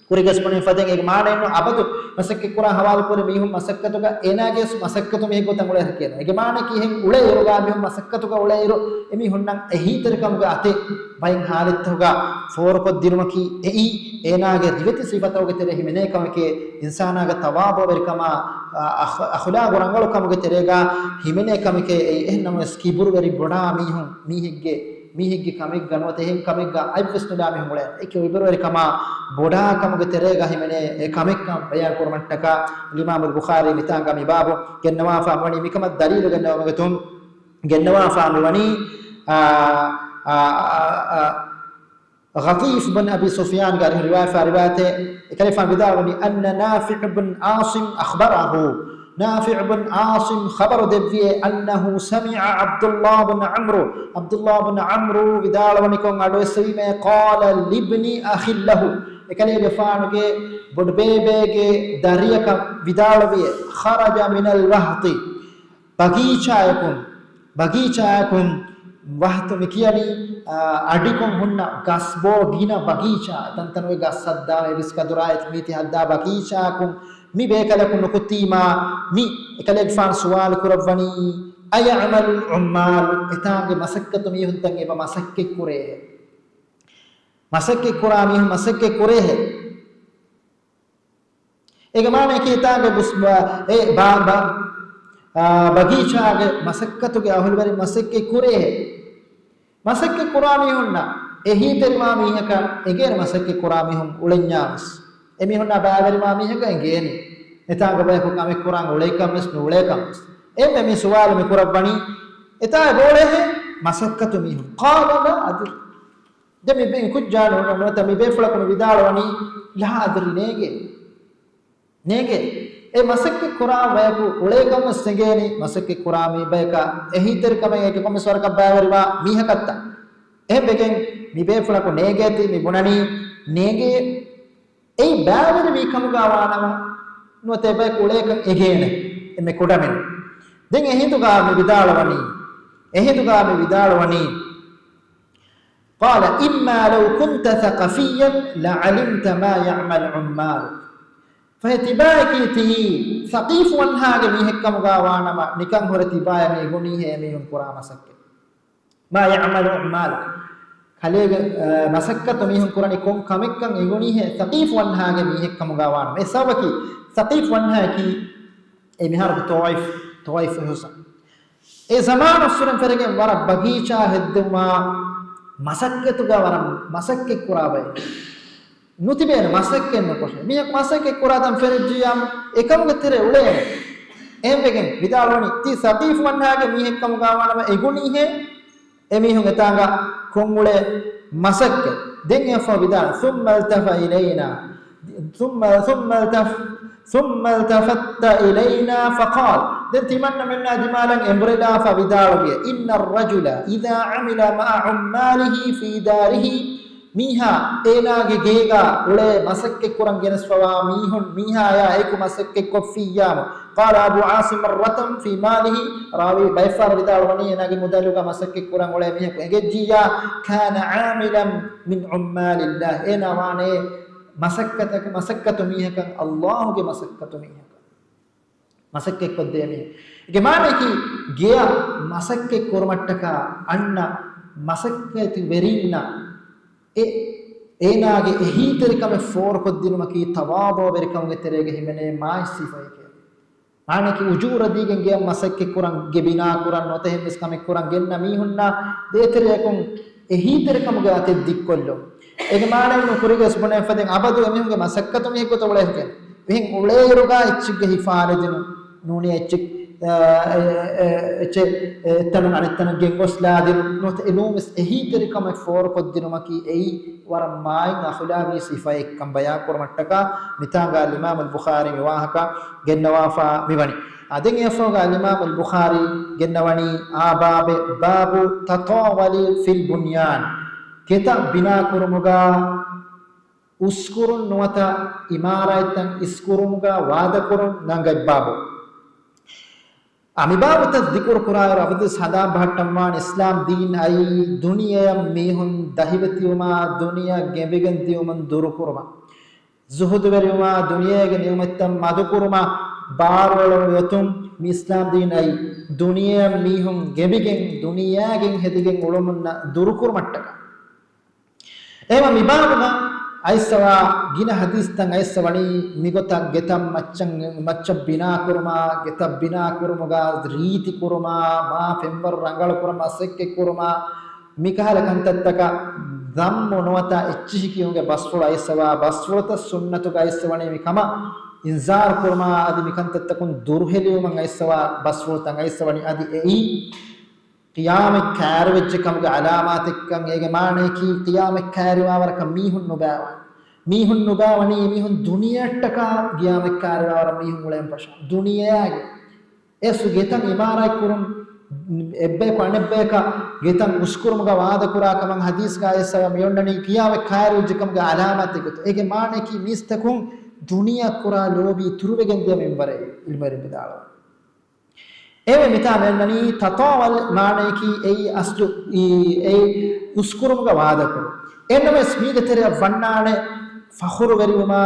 ކުރިގަސްބުނި ފަދައިން އޭގެ މާނައެއްނު އަބަދު މަސައްކަތް ކުރާ ހަވާލުކުރި މީހުން މަސައްކަތުގަ އޭނާގެ މަސައްކަތު މީހެއް ގޮތަށް އުޅޭ ހެކޭނު. އޭގެ މާނައަކީ އެހެން އުޅޭ އިރުގަ މީހުން މަސައްކަތުގަ އުޅޭ އިރު އެމީހުންނަށް އެހީތެރިކަމުގެ އަތެއް ބައެއް ހާލަތްތަކުގަ ފޯރުކޮށްދިނުމަކީ އެއީ އޭނާގެ ދިވެތި ސިފަތަކުގެ ތެރޭ ހިމެނޭ ކަމެކޭ، އިންސާނާގެ ތަވާޟުޢުވެރިކަމާ، އަ، އަޚް-، އަޚުލާގު ރަނގަޅުކަމުގެ ތެރޭގަ ހިމެނޭ ކަމެކޭ އެއީ. އެހެން ނަމަވެސް ކިބުރުވެރި ބޮޑާ މީހުން މީހެއްގެ، މީހެއްގެ ކަމެއްގަ ނުވަތަ އެހެން ކަމެއްގަ އަތްވެސް ނުލާ މީހުން އުޅޭ. އެކި އިބަރުވެރިކަމާ ބޮޑާ ކަމުގެ ތެރޭގަ ހިމެނޭ އެ ކަމެއްކަން ބަޔާން ކުރުމަށްޓަކާ އިމާމު ބުޚާރީ މިތާނގަ މި ބާބު ގެންނަވާފާ ވަނީ. މިކަމަށް ދަލީލު ގެންނަވަމުގެ ތުން ގެންނަވާފާ މިވަނީ، އާ، އާ، އާ، އާ، ޣަޠީފް ބިން އަބީ ސުފްޔާންގެ އަރިހު ރިވާޔަތް، ރިވާޔަތެއް އެކަލޭގެފާނު ވިދާޅުވަނީ، أن نافع بن عاصم أخبره، ނާފިޢު ބިން ޢާޞިމް ޚަބަރު ދެއްވިއޭ، أنه سمع عبد الله بن عمرو، ޢަބްދުﷲ ބިން ޢަމްރު ވިދާޅުވަނިކޮށް އަޑުއެއްސެވީމޭ، قال لابن أخ له، އެކަލޭގެފާނުގެ ބޮޑުބޭބޭގެ ދަރިޔަކަށް ވިދާޅުވިއޭ، خرج من الوهط، ބަގީޗާއަކުން، ބަގީޗާއަކުން، ވަހްތު މި ކިޔަނީ، އާ، އަޑިކޮށް ހުންނަ ގަސްބޯ ގިނަ ބަގީޗާ، ތަންތަނުގެ ގަސް ހައްދާ، އެބިސް ކަދުރާ އެތި މީތި ހައްދާ ބަގީޗާއަކުން މި ބޭކަލަކު ނުކުތީމާ، މި އެކަލޭގެފާނު ސުވާލު ކުރައްވަނީ، أيعمل العمال، އެތާނގެ މަސައްކަތު މީހުންތައް އެބަ މަސައްކަތް ކުރޭހެ؟ މަސައްކަތް ކުރާ މީހުން މަސައްކަތް ކުރޭހެ؟ އޭގެ މާނައަކީ އެތާނގެ ބުސް-، އެ ބާ-، ބާ-، އާ، ބަގީޗާގެ މަސައްކަތުގެ އަހުލުވެރިން މަސައްކަތް ކުރޭހެ؟ މަސައްކަތް ކުރާ މީހުންނަށް އެހީތެރިވާ މީހަކަށް އެނގޭނެ މަސައްކަތް ކުރާ މީހުން އުޅެންޏާވެސް. އެމީހުންނާ ބައިވެރިވާ މީހަކަށް އެނގޭނެ. އެތާނގަ ބަޔަކު ކަމެއް ކުރާން އުޅޭކަންވެސް ނޫޅޭކަންވެސް. އެންމެ މި ސުވާލު މި ކުރައްވަނީ، އެތާ އެބައުޅޭހެ މަސައްކަތު މީހުން؟ قال لا أدري. ދެން މި ބޭ-، ކުއްޖާ ނު-، ނުވަތަ މި ބޭފުޅަކު މި ވިދާޅުވަނީ، لا أدري، ނޭނގޭ. ނޭނގޭ. އެ މަސައްކަތް ކުރާ ބަޔަކު އުޅޭކަން ވެސް ނޭނގޭނީ، މަސައްކަތް ކުރާ މީ ބަޔަކަށް އެހީތެރިކަމެއް އެކި ކޮންމެސް ވަރަކަށް ބައިވެރިވާ މީހަކަށްތަ؟ އެހެން ވެގެން މި ބޭފުޅަކު ނޭނގޭތީ މި ބުނަނީ، ނޭނގޭ. އެއީ ބައިވެރިވީ ކަމުގަ ވާނަމަ، ނުވަތަ އެބަޔަކު އުޅޭކަން އެނގޭނެ އެންމެ ކުޑަމިނުން. ދެން އެހިނދުގަ މި ވިދާޅުވަނީ، އެހިނދުގަ މި ވިދާޅުވަނީ، قال إما لو كنت ثقفيا لعلمت ما يعمل عمالك. ފަހެ ތިބާޔަކީ ތިއީ ސަޤީފު ވަންހާގެ މީހެއްކަމުގަ ވާނަމަ، ނިކަން ހުރެ ތިބާޔަށް މި އެނގުނީހޭ އެމީހުން ކުރާ މަސައްކަތް. ما يعمل عمالك. ކަލޭގެ، އަ، މަސައްކަތު މީހުން ކުރަނީ ކޮން ކަމެއްކަން އެނގުނީހޭ ސަޤީފު ވަންހާގެ މީހެއްކަމުގަ ވާނަމަ. އެ ސަބަބަކީ ސަޤީފު ވަންހާއަކީ އެ މިހާރު ތޯއިފް، ތޯއިފް ހުސަ. އެ ޒަމާނުއްސުރެން ފެރިގެން ވަރަށް ބަގީޗާ ހެއްދެވުމާ މަސައްކަތުގަ ވަރަށް މަސައްކަތް ކުރާ ބައެއް. ނުތިބޭނެ މަސައްކަތް ނުކޮށެ. މީހަކު މަސައްކަތް ކުރާ ތަން ފެނިއްޖިއްޔާ އެކަމުގެ ތެރެ އުޅޭނެ. އެހެންވެގެން ވިދާޅުވަނީ ތީ ސަޤީފު ވަންހާގެ މީހެއްކަމުގަ ވާނަމަ އެނގުނީހޭ އެމީހުން އެތާނގަ ކޮށްއުޅޭ މަސައްކަތް. ދެން އެފަ ވިދާޅު، ثم التف إلينا، ثم، ثم التف-، ثم التفت إلينا فقال، ދެން ތިމަންނަމެންނާ ދިމާލަށް އެނބުރިލާފަ ވިދާޅުވި، إن الرجل إذا عمل مع عماله في داره މީހާ އޭނާގެ ގޭގާ އުޅޭ މަސައްކަތްކުރަން ގެނެސްފަވާ މީހުން މީހާޔާ އެކު މަސައްކަތްކޮށްފިއްޔާމު. قال أبو عاصم مرة في ماله، ރާވީ ބައެއްފަހަރު ވިދާޅުވަނީ އޭނާގެ މުދަލުގަ މަސައްކަތްކުރަން އުޅޭ މީހަކު އެނގެއްޖިއްޔާ، كان عاملا من عمال الله، އޭނާ ވާނެ މަސައްކަތަކަށް، މަސައްކަތު މީހަކަށް އައްލާހުގެ މަސައްކަތު މީހަކަށް. މަސައްކަތްކޮށްދޭ މީހެއް. އޭގެ މާނައަކީ ގެޔަށް މަސައްކަތް ކުރުމަށްޓަކާ އަންނަ މަސައްކަތްވެރިންނަށް އެ، އޭނާގެ އެހީތެރިކަމެއް ފޯރުކޮށްދިނުމަކީ ތަވާޟުޢުވެރިކަމުގެ ތެރޭގަ ހިމެނޭ މާތް ސިފައެކޭ. މާނައަކީ އުޖޫރަ ދީގެން ގެޔަށް މަސައްކަތްކުރަން، ގެ ބިނާކުރަން، ނުވަތަ އެހެންވެސް ކަމެއްކުރަން ގެންނަ މީހުންނާ ދޭތެރެއަކުން އެހީތެރިކަމުގެ އަތެއް ދިއްކޮށްލުން. އޭގެ މާނައެއްނު ކުރީގަ ވެސް ބުނެފަދައިން އަބަދު އެމީހުންގެ މަސައްކަތު މީހެއްގޮތަށް އުޅޭހެކެން. މިހެން އުޅޭއިރުގަ އެއްޗެއްގެ ހިފާލެދިނުން ނޫނީ އެއްޗެއް، އަ، އެ، އެ، އެ، އެއްޗެއް އެއްތަނުން އަނެއްތަނަށް ގެންގޮސްލާދިނުން ނުވަތަ އެ ނޫންވެސް އެހީތެރިކަމެއް ފޯރުކޮށްދިނުމަކީ އެއީ ވަރަށް މާތް އަޚުލާގީ ސިފައެއްކަން ބަޔާންކުރުމަށްޓަކާ މިތާނގަ އަލްއިމާމު އަލްބުޚާރީ މި ވާހަކަ ގެންނަވާފާ މިވަނީ. އާ، ދެން އެއަށްފަހުގަ އަލްއިމާމު އަލްބުޚާރީ ގެންނަވަނީ އާ ބާބެއް، باب التطاول في البنيان، ގެތައް ބިނާކުރުމުގަ އުސްކުރުން ނުވަތަ އިމާރާތްތައް އިސްކުރުމުގަ ވާދަކުރުން ނަންގަތް ބާބު. އަ، މި ބާބުތައް ޒިކުރު ކުރާއިރު އަބަދުވެސް ހަނދާން ބަހައްޓަންވާނެ އިސްލާމް ދީން އައީ ދުނިޔެއަށް މީހުން ދަހިވެތިވުމާ، ދުނިޔެއަށް ގެނބިގެން ދިއުމުން ދުރުކުރުމަށް، ޒުހުދުވެރިވުމާ، ދުނިޔޭގެ ނިޢުމަތްތައް މަދުކުރުމަށް ބާރުއެޅުނު އޮތުން މި އިސްލާމް ދީން އައީ ދުނިޔެއަށް މީހުން ގެނބިގެން، ދުނިޔޭގެން ހެދިގެން އުޅުމުން ދުރުކުރުމަށްޓަކާ. އެހެންވެ މި ބާބުގަ އައިސްފަވާ ގިނަ ހަދީސްތައް އައިސްފަ ވަނީ މިގޮތަށް ގެތައް މައްޗަށް، މައްޗަށް ބިނާކުރުމާ، ގެތައް ބިނާކުރުމުގަ ރީތި ކުރުމާ، މާ ފެންވަރު ރަނގަޅު ކުރަން މަސައްކަތް ކުރުމާ، މިކަހަލަ ކަންތައްތަކަށް ޛައްމު ނުވަތަ އެއްޗިހި ކިޔުމުގެ ބަސްފުޅު އައިސްފަވާ ބަސްފުޅުތައް ސުންނަތުގަ އައިސްފަ ވަނީ މި ކަމަށް އިންޒާރު ކުރުމާ، އަދި މި ކަންތައްތަކުން ދުރުހެލިވުމަށް އައިސްފަވާ ބަސްފުޅުތައް އައިސްފަ ވަނީ އަދި އެއީ ޤިޔާމަތް ކައިރިވެއްޖެ ކަމުގެ އަލާމާތެއްކަން. އޭގެ މާނައަކީ ޤިޔާމަތް ކައިރިވާވަރަކަށް މީހުން ނުބައިވާނެ. މީހުން ނުބައިވަނީ އެމީހުން ދުނިޔެއަށްޓަކާ ޤިޔާމަތް ކައިރިވާވަރަށް މީހުން އުޅޭން ފަށާ. ދުނިޔެއާގެ އެސް ގެތައް އިމާރާތް ކުރުން، އެއްބަޔަކު އަނެއްބަޔަކަށް ގެތައް އުސްކުރުމުގަ ވާދަކުރާ ކަމަށް ހަދީސްގަ އައިސްފަ މިއޮންނަނީ ޤިޔާމަތް ކައިރިވެއްޖެ ކަމުގެ އަލާމާތެއް ގޮތަށް. އޭގެ މާނައަކީ މީސްތަކުން ދުނިޔެއަށް ކުރާ ލޯބީ އިތުރުވެގެން ދިޔަ މިންވަރެއް އިލްމުވެރިން ވިދާޅުވަނީ. އެހެންވެ މިތާ މިއޮންނަނީ ތަޠާވަލް މާނައަކީ އެއީ އަސްލު އީ، އެއީ އުސްކުރުމުގަ ވާދަކުރުން. އެހެންނަމަވެސް މީގެ ތެރެއަށް ވަންނާނެ ފަޚުރުވެރިވުމާ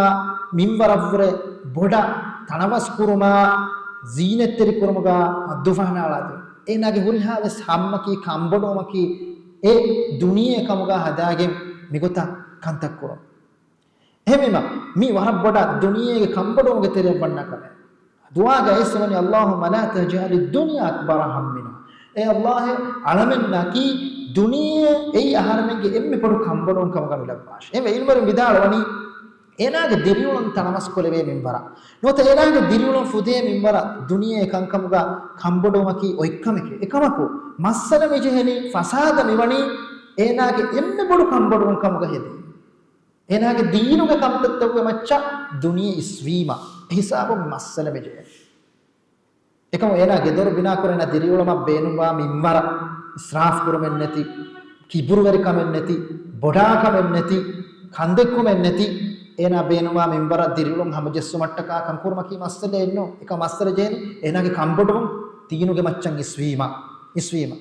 މިންވަރަށްވުރެ ބޮޑަށް ތަނަވަސްކުރުމާ ޒީނަތްތެރިކުރުމުގަ މައްދުފަހަނައަޅާދިނުން. އޭނާގެ ހުރިހާވެސް ހަމަކީ ކަންބޮޑުވުމަކީ އެ ދުނިޔެ ކަމުގަ ހަދާގެން މިގޮތަށް ކަންތައް ކުރުން. އެހެންވީމަ، މީ ވަރަށް ބޮޑަށް ދުނިޔޭގެ ކަންބޮޑުވުމުގެ ތެރެއަށް ވަންނަ ކަމެއް. ދުޢާގަ އައިސްފަ ވަނީ، اللهم لا تجعل الدنيا أكبر همنا. އޭ އައްލާހު، އަޅަމެންނަކީ ދުނިޔެ އެއީ އަހަރެމެންގެ އެންމެ ބޮޑު ކަންބޮޑުވުން ކަމުގަ ނުލައްވާށި. އެހެންވެ އިލްމުވެރިން ވިދާޅުވަނީ، އޭނާގެ ދިރިއުޅުން ތަނަވަސްކޮށްލެވޭ މިންވަރަށް. ނުވަތަ އޭނާގެ ދިރިއުޅުން ފުދޭ މިންވަރަށް ދުނިޔޭ ކަންކަމުގަ ކަންބޮޑުވުމަކީ އޮތްކަމެކޭ. އެކަމަކު، މައްސަލަ މިޖެހެނީ ފަސާދަ މިވަނީ އޭނާގެ އެންމެ ބޮޑު ކަންބޮޑުވުން ކަމުގަ ހެދީ. އޭނާގެ ދީނުގެ ކަންތައްތަކުގެ މައްޗަށް ދުނިޔެ އިސްވީމަ، އެ ހިސާބުން މި މައްސަލަ މިޖެހޭ. އެކަމު އޭނާ ގެދޮރު ބިނާކުރަން ދިރިއުޅުމަށް ބޭނުންވާ މިންވަރަށް އިސްރާފް ކުރުމެއް ނެތި، ކިބުރުވެރިކަމެއް ނެތި، ބޮޑާކަމެއް ނެތި، ކަންދެއްކުމެއް ނެތި، އޭނާ ބޭނުންވާ މިންވަރަށް ދިރިއުޅުން ހަމަޖެއްސުމަށްޓަކާ ކަންކުރުމަކީ މައްސަލައެއް ނޫން. އެކަމަ މައްސަލަ ޖެހެނީ އޭނާގެ ކަންބޮޑުވުން ދީނުގެ މައްޗަށް އިސްވީމަ، އިސްވީމަ.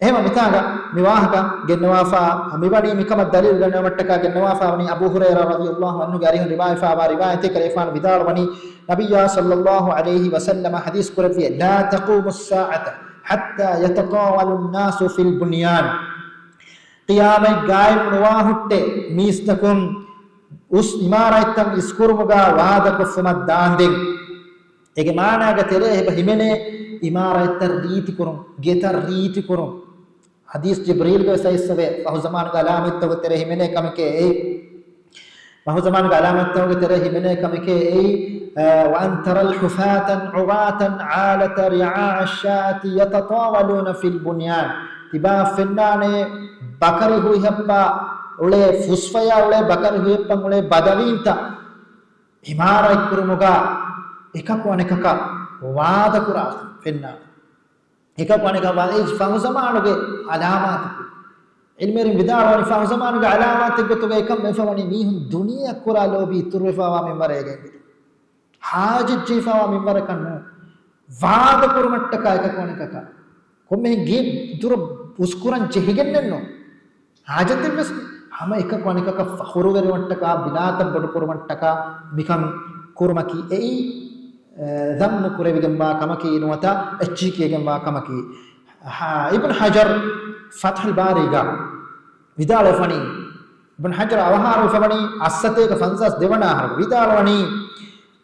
އެހެންވެ މިތާގަ މި ވާހަކަ ގެންނަވާފާ، މިވަނީ މިކަމަށް ދަލީލު ގަންނަވަމަށްޓަކާ ގެންނަވާފާ ވަނީ އަބޫ ހުރައިރާ ރަޟިޔަﷲ ޢަންހުގެ އަރިހުން ރިވާޔަތްވާ ރިވާޔަތެއް. އެފާނު ވިދާޅުވަނީ، ނަބިއްޔާ ޞައްލަﷲ ޢަލައިހި ވަސައްލަމަ ޙަދީޘް ކުރެއްވިއޭ، لا تقوم الساعة حتى يتطاول الناس في البنيان. ޤިޔާމަތް ޤާއިމް ނުވާ ހުއްޓޭ މީސްތަކުން އުސް އިމާރާތްތައް އިސްކުރުމުގަ ވާދަކޮށްފުމަށް ދާންދެން. އޭގެ މާނާގެ ތެރޭ އެބަ ހިމެނޭ އިމާރާތްތައް ރީތިކުރުން، ގެތައް ރީތިކުރުން. ޙަދީޘް ޖިބްރީލްގެ ވެސް އައިސްފަވޭ، ފަހު ޒަމާނުގެ އަލާމަތްތަކުގެ ތެރޭ ހިމެނޭ ކަމެކޭ އެއީ. ފަހު ޒަމާނުގެ އަލާމަތްތަކުގެ ތެރޭ ހިމެނޭ ކަމެކޭ އެއީ، އަ، وأن ترى الحفاة العراة العالة رعاء الشاة يتطاولون في البنيان. ތިބާ ފެންނާނެ ބަކަރި ހުއިހައްޕާ އުޅޭ، ފުސްފަޔާ އުޅޭ ބަކަރި ހުއިހައްޕަން އުޅޭ ބަދަވީންތައް އިމާރާތް ކުރުމުގަ އެކަކު އަނެކަކަށް ވާދަކުރާ ފެންނާނެ. އެކަކު އަނެކަށް ވާ، އެ ފަހު ޒަމާނުގެ އަލާމާތަކު. ޢިލްމުވެރިން ވިދާޅުވަނީ ފަހު ޒަމާނުގެ ޢަލާމާތެއް ގޮތުގައި ކަން ވެފަވަނީ މީހުން ދުނިޔެއަށް ކުރާ ލޯބި އިތުރުވެފަވާ މިންވަރަށް އެނގޭ. ޙާޖަތްޖެހިފަވާ މިންވަރަކަށް ނޫން. ވާދަ ކުރުމަށްޓަކާ އެކަކު އަނެކަކަށް. ކޮންމެހެން ގެ ދުރަށް އުސްކުރަން ޖެހިގެންނެއްނު. ޙާޖަތެއްވެސް ނެތް. ހަމަ އެކަކު އަނެކަކަށް ފަޚުރުވެރިވުމަށްޓަކާ، ބިނާތައް ބޮޑުކުރުމަށްޓަކާ މިކަން ކުރުމަކީ އެއީ، އެ، ޛައްމު ކުރެވިގެންވާ ކަމަކީ ނުވަތަ އެއްޗިހި ކިޔެގެންވާ ކަމަކީ. ހާ، އިބްނު ޙަޖަރު ފަތްޙުލް ބާރީގަ ވިދާޅުވެފަނީ، އިބްނު ޙަޖަރު އަވަހާރަވެފަވަނީ އަށްސަތޭކަ ފަންސާސް ދެވަނަ އަހަރު ވިދާޅުވަނީ،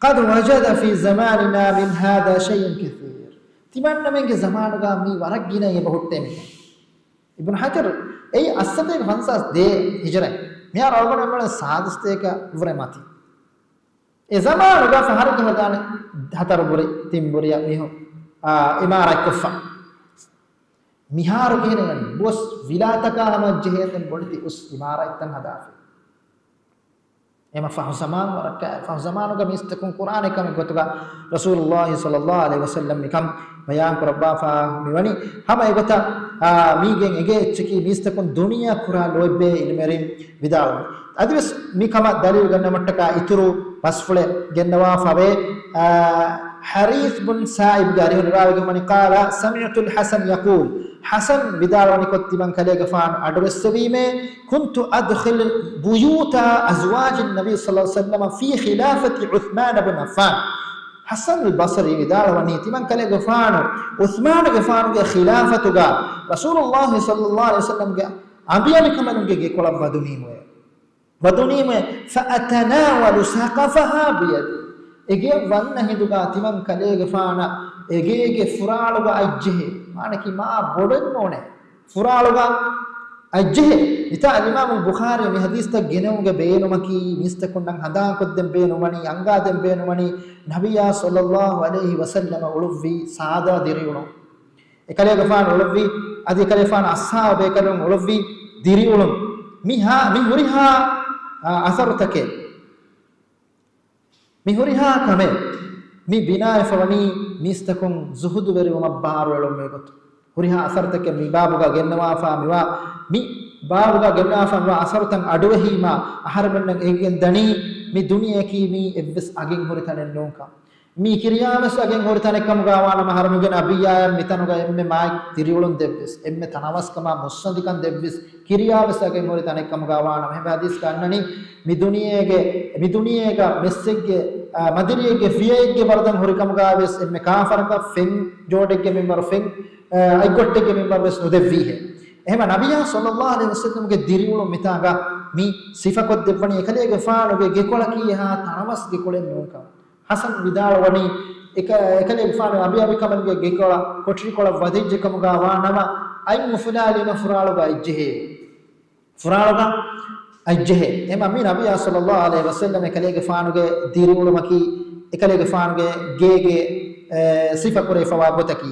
"قد وجد في زماننا من هذا شيء كثير." ތިމަންނަމެންގެ ޒަމާނުގަ މީ ވަރަށް ގިނަ އެބަހުއްޓޭ މިކަން. އިބްނު ޙަޖަރު އެއީ އަށްސަތޭކަ ފަންސާސް ދޭއް ހިޖުރައިން. މިހާރު އަޅުގަނޑު އެންމެން ސާދަ ސަތޭކަ ވުރެ މަތި. އެ ޒަމާނުގަ ފަހަރެއްގެ ހަދާނެ ހަތަރު ބުރި، ތިން ބުރިއަށް މީހުން، އާ، އިމާރާތްކޮށްފަ. މިހާރު ކިހިނެއް ވަނީ؟ ބޮސް ވިލާތަކާ ހަމަ ޖެހޭނެ ބޮޑެތި އުސް އިމާރާތްތައް ހަދާފަ. އެމަ ފަހު ޒަމާން ވަރަކަށް، ފަހު ޒަމާނުގަ މީސްތަކުން ކުރާނެ ކަމެއް ގޮތުގަ ރަސޫލުﷲ ޞައްލަﷲ ޢަލައިހި ވަސައްލަމް މިކަން ބަޔާން ކުރައްވާފަ މިވަނީ. ހަމަ އެގޮތަށް، އާ، މީގެން އެނގޭ އެއްޗަކީ މީސްތަކުން ދުނިޔެއަށް ކުރާ ލޯތްބޭ ޢިލްމުވެރިން ވިދާޅުވި. އަދިވެސް މި ކަމަށް ދަލީލު ގަންނަމަށްޓަކާ އިތުރު ބަސްފުޅެއް ގެންނަވާފަވޭ. އާ، ޙަރީޘް ބުން ސާއިބްގެ އަރިހުން ރިވާވެގެން ވަނީ، قال سمعت الحسن يقول، ޙަސަން ވިދާޅުވަނިކޮށް ތިމަން ކަލޭގެފާނު އަޑުއެއްސެވީމޭ، كنت أدخل بيوت أزواج النبي صلى الله عليه وسلم في خلافة عثمان بن عفان. ޙަސަން ބަޞްރީ ވިދާޅުވަނީ، ތިމަން ކަލޭގެފާނު ޢުޘްމާނުގެފާނުގެ ޚިލާފަތުގަ ރަސޫލުﷲ ޞައްލަﷲ ޢަލައިހި ވަސައްލަމްގެ އަނބިޔާ މިކަނބަލުންގެ ގެކޮޅަށް ވަދުނީމުވެ. ވަދުނީމުވެ، فأتناول سقفها بيدي. އެގެ ވަންނަ ހިނދުގަ ތިމަން ކަލޭގެފާނަށް އެގޭގެ ފުރާޅުގަ އަތްޖެހޭ. މާނަކީ މާ ބޮޑެއް ނޫނޭ. ފުރާޅުގަ އަތްޖެހޭ. މިތާ އިމާމުލް ބުޚާރީ މި ޙަދީޘްތައް ގެނެވުމުގެ ބޭނުމަކީ، މީސްތަކުންނަށް ހަނދާންކޮށްދޭން ބޭނުންވަނީ، އަންގާދޭން ބޭނުންވަނީ، ނަބިއްޔާ ޞައްލަﷲ ޢަލައިހި ވަސައްލަމަ އުޅުއްވީ ސާދާ ދިރިއުޅުން. އެކަލޭގެފާނު އުޅުއްވީ، އަދި އެކަލޭގެފާނު އަޞްޙާބު ބޭކަލުން އުޅުއްވީ ދިރިއުޅުން. މި ހާ، މި ހުރިހާ، އާ، އަސަރުތަކެއް، މި ހުރިހާ ކަމެއް މި ބިނާވެފަވަނީ މީސްތަކުން ޒުހުދުވެރިވުމަށް ބާރުއެޅުމުގެ ގޮތުން. ހުރިހާ އަސަރުތަކެއް މި ބާބުގަ ގެންނަވާފާ މިވާ، މި ބާބުގަ ގެންނަވާފާ މިވާ އަސަރުތައް އަޑުއެހީމާ، އަހަރެމެންނަށް އެނގިގެން ދަނީ މި ދުނިޔެއަކީ މީ އެއްވެސް އަގެއް ހުރި ތަނެއް ނޫންކަން. މީ ކިރިޔާވެސް އަގެއް ހުރި ތަނެއްކަމުގަ ވާނަމަ، އަހަރެމެންގެ ނަބިއްޔާއަށް މިތަނުގަ އެންމެ މާތް ދިރިއުޅުން ދެއްވިޔަސް، އެންމެ ތަނަވަސްކަމާ މުއްސަނދިކަން ދެއްވިޔަސް، ކިރިޔާވެސް އަގެއް ހުރި ތަނެއްކަމުގަ ވާނަމަ، އެހެންވެ ޙަދީޘްގަ އަންނަނީ، މި ދުނިޔޭގެ، މި ދުނިޔޭގަ މެއްސެއްގެ، އާ، މަދިރިއެއްގެ ފިޔައެއްގެ ވަރަދަން ހުރިކަމުގަ ވެސް އެންމެ ކާފަރަކަށް ފެން ޖޯޑެއްގެ މިންވަރު ފެން، އާ، އަތްގޮއްޓެއްގެ މިންވަރު ވެސް ނުދެއްވީހޭ. އެހެންވެ ނަބިއްޔާ ޞައްލަﷲ ޢަލައިހި ވަސައްލަމްގެ ދިރިއުޅުން މިތާގަ މި ސިފަކޮށްދެއްވަނީ، އެކަލޭގެފާނުގެ ގެކޮޅަކީ އެހާ ތަނަވަސް ގެކޮޅެއް ނޫންކަން. ޙަސަން ވިދާޅުވަނީ، އެކަ-، އެކަލޭގެފާނު އަނބިޔާ މިކަނބަލުންގެ ގެކޮޅަށް ކޮޓަރިކޮޅަށް ވަދެއްޖެކަމުގަ ވާނަމަ، އަތް އުފުލާލީމަ ފުރާޅުގަ އަތްޖެހޭ. ފުރާޅުގަ އަތްޖެހޭ. އެމަ މި ނަބިއްޔާ ޞައްލަﷲ ޢަލައިހި ވަސައްލަމް އެކަލޭގެފާނުގެ ދިރިއުޅުމަކީ، އެކަލޭގެފާނުގެ ގޭގެ، އެ، ސިފަކުރެވިފަވާ ގޮތަކީ.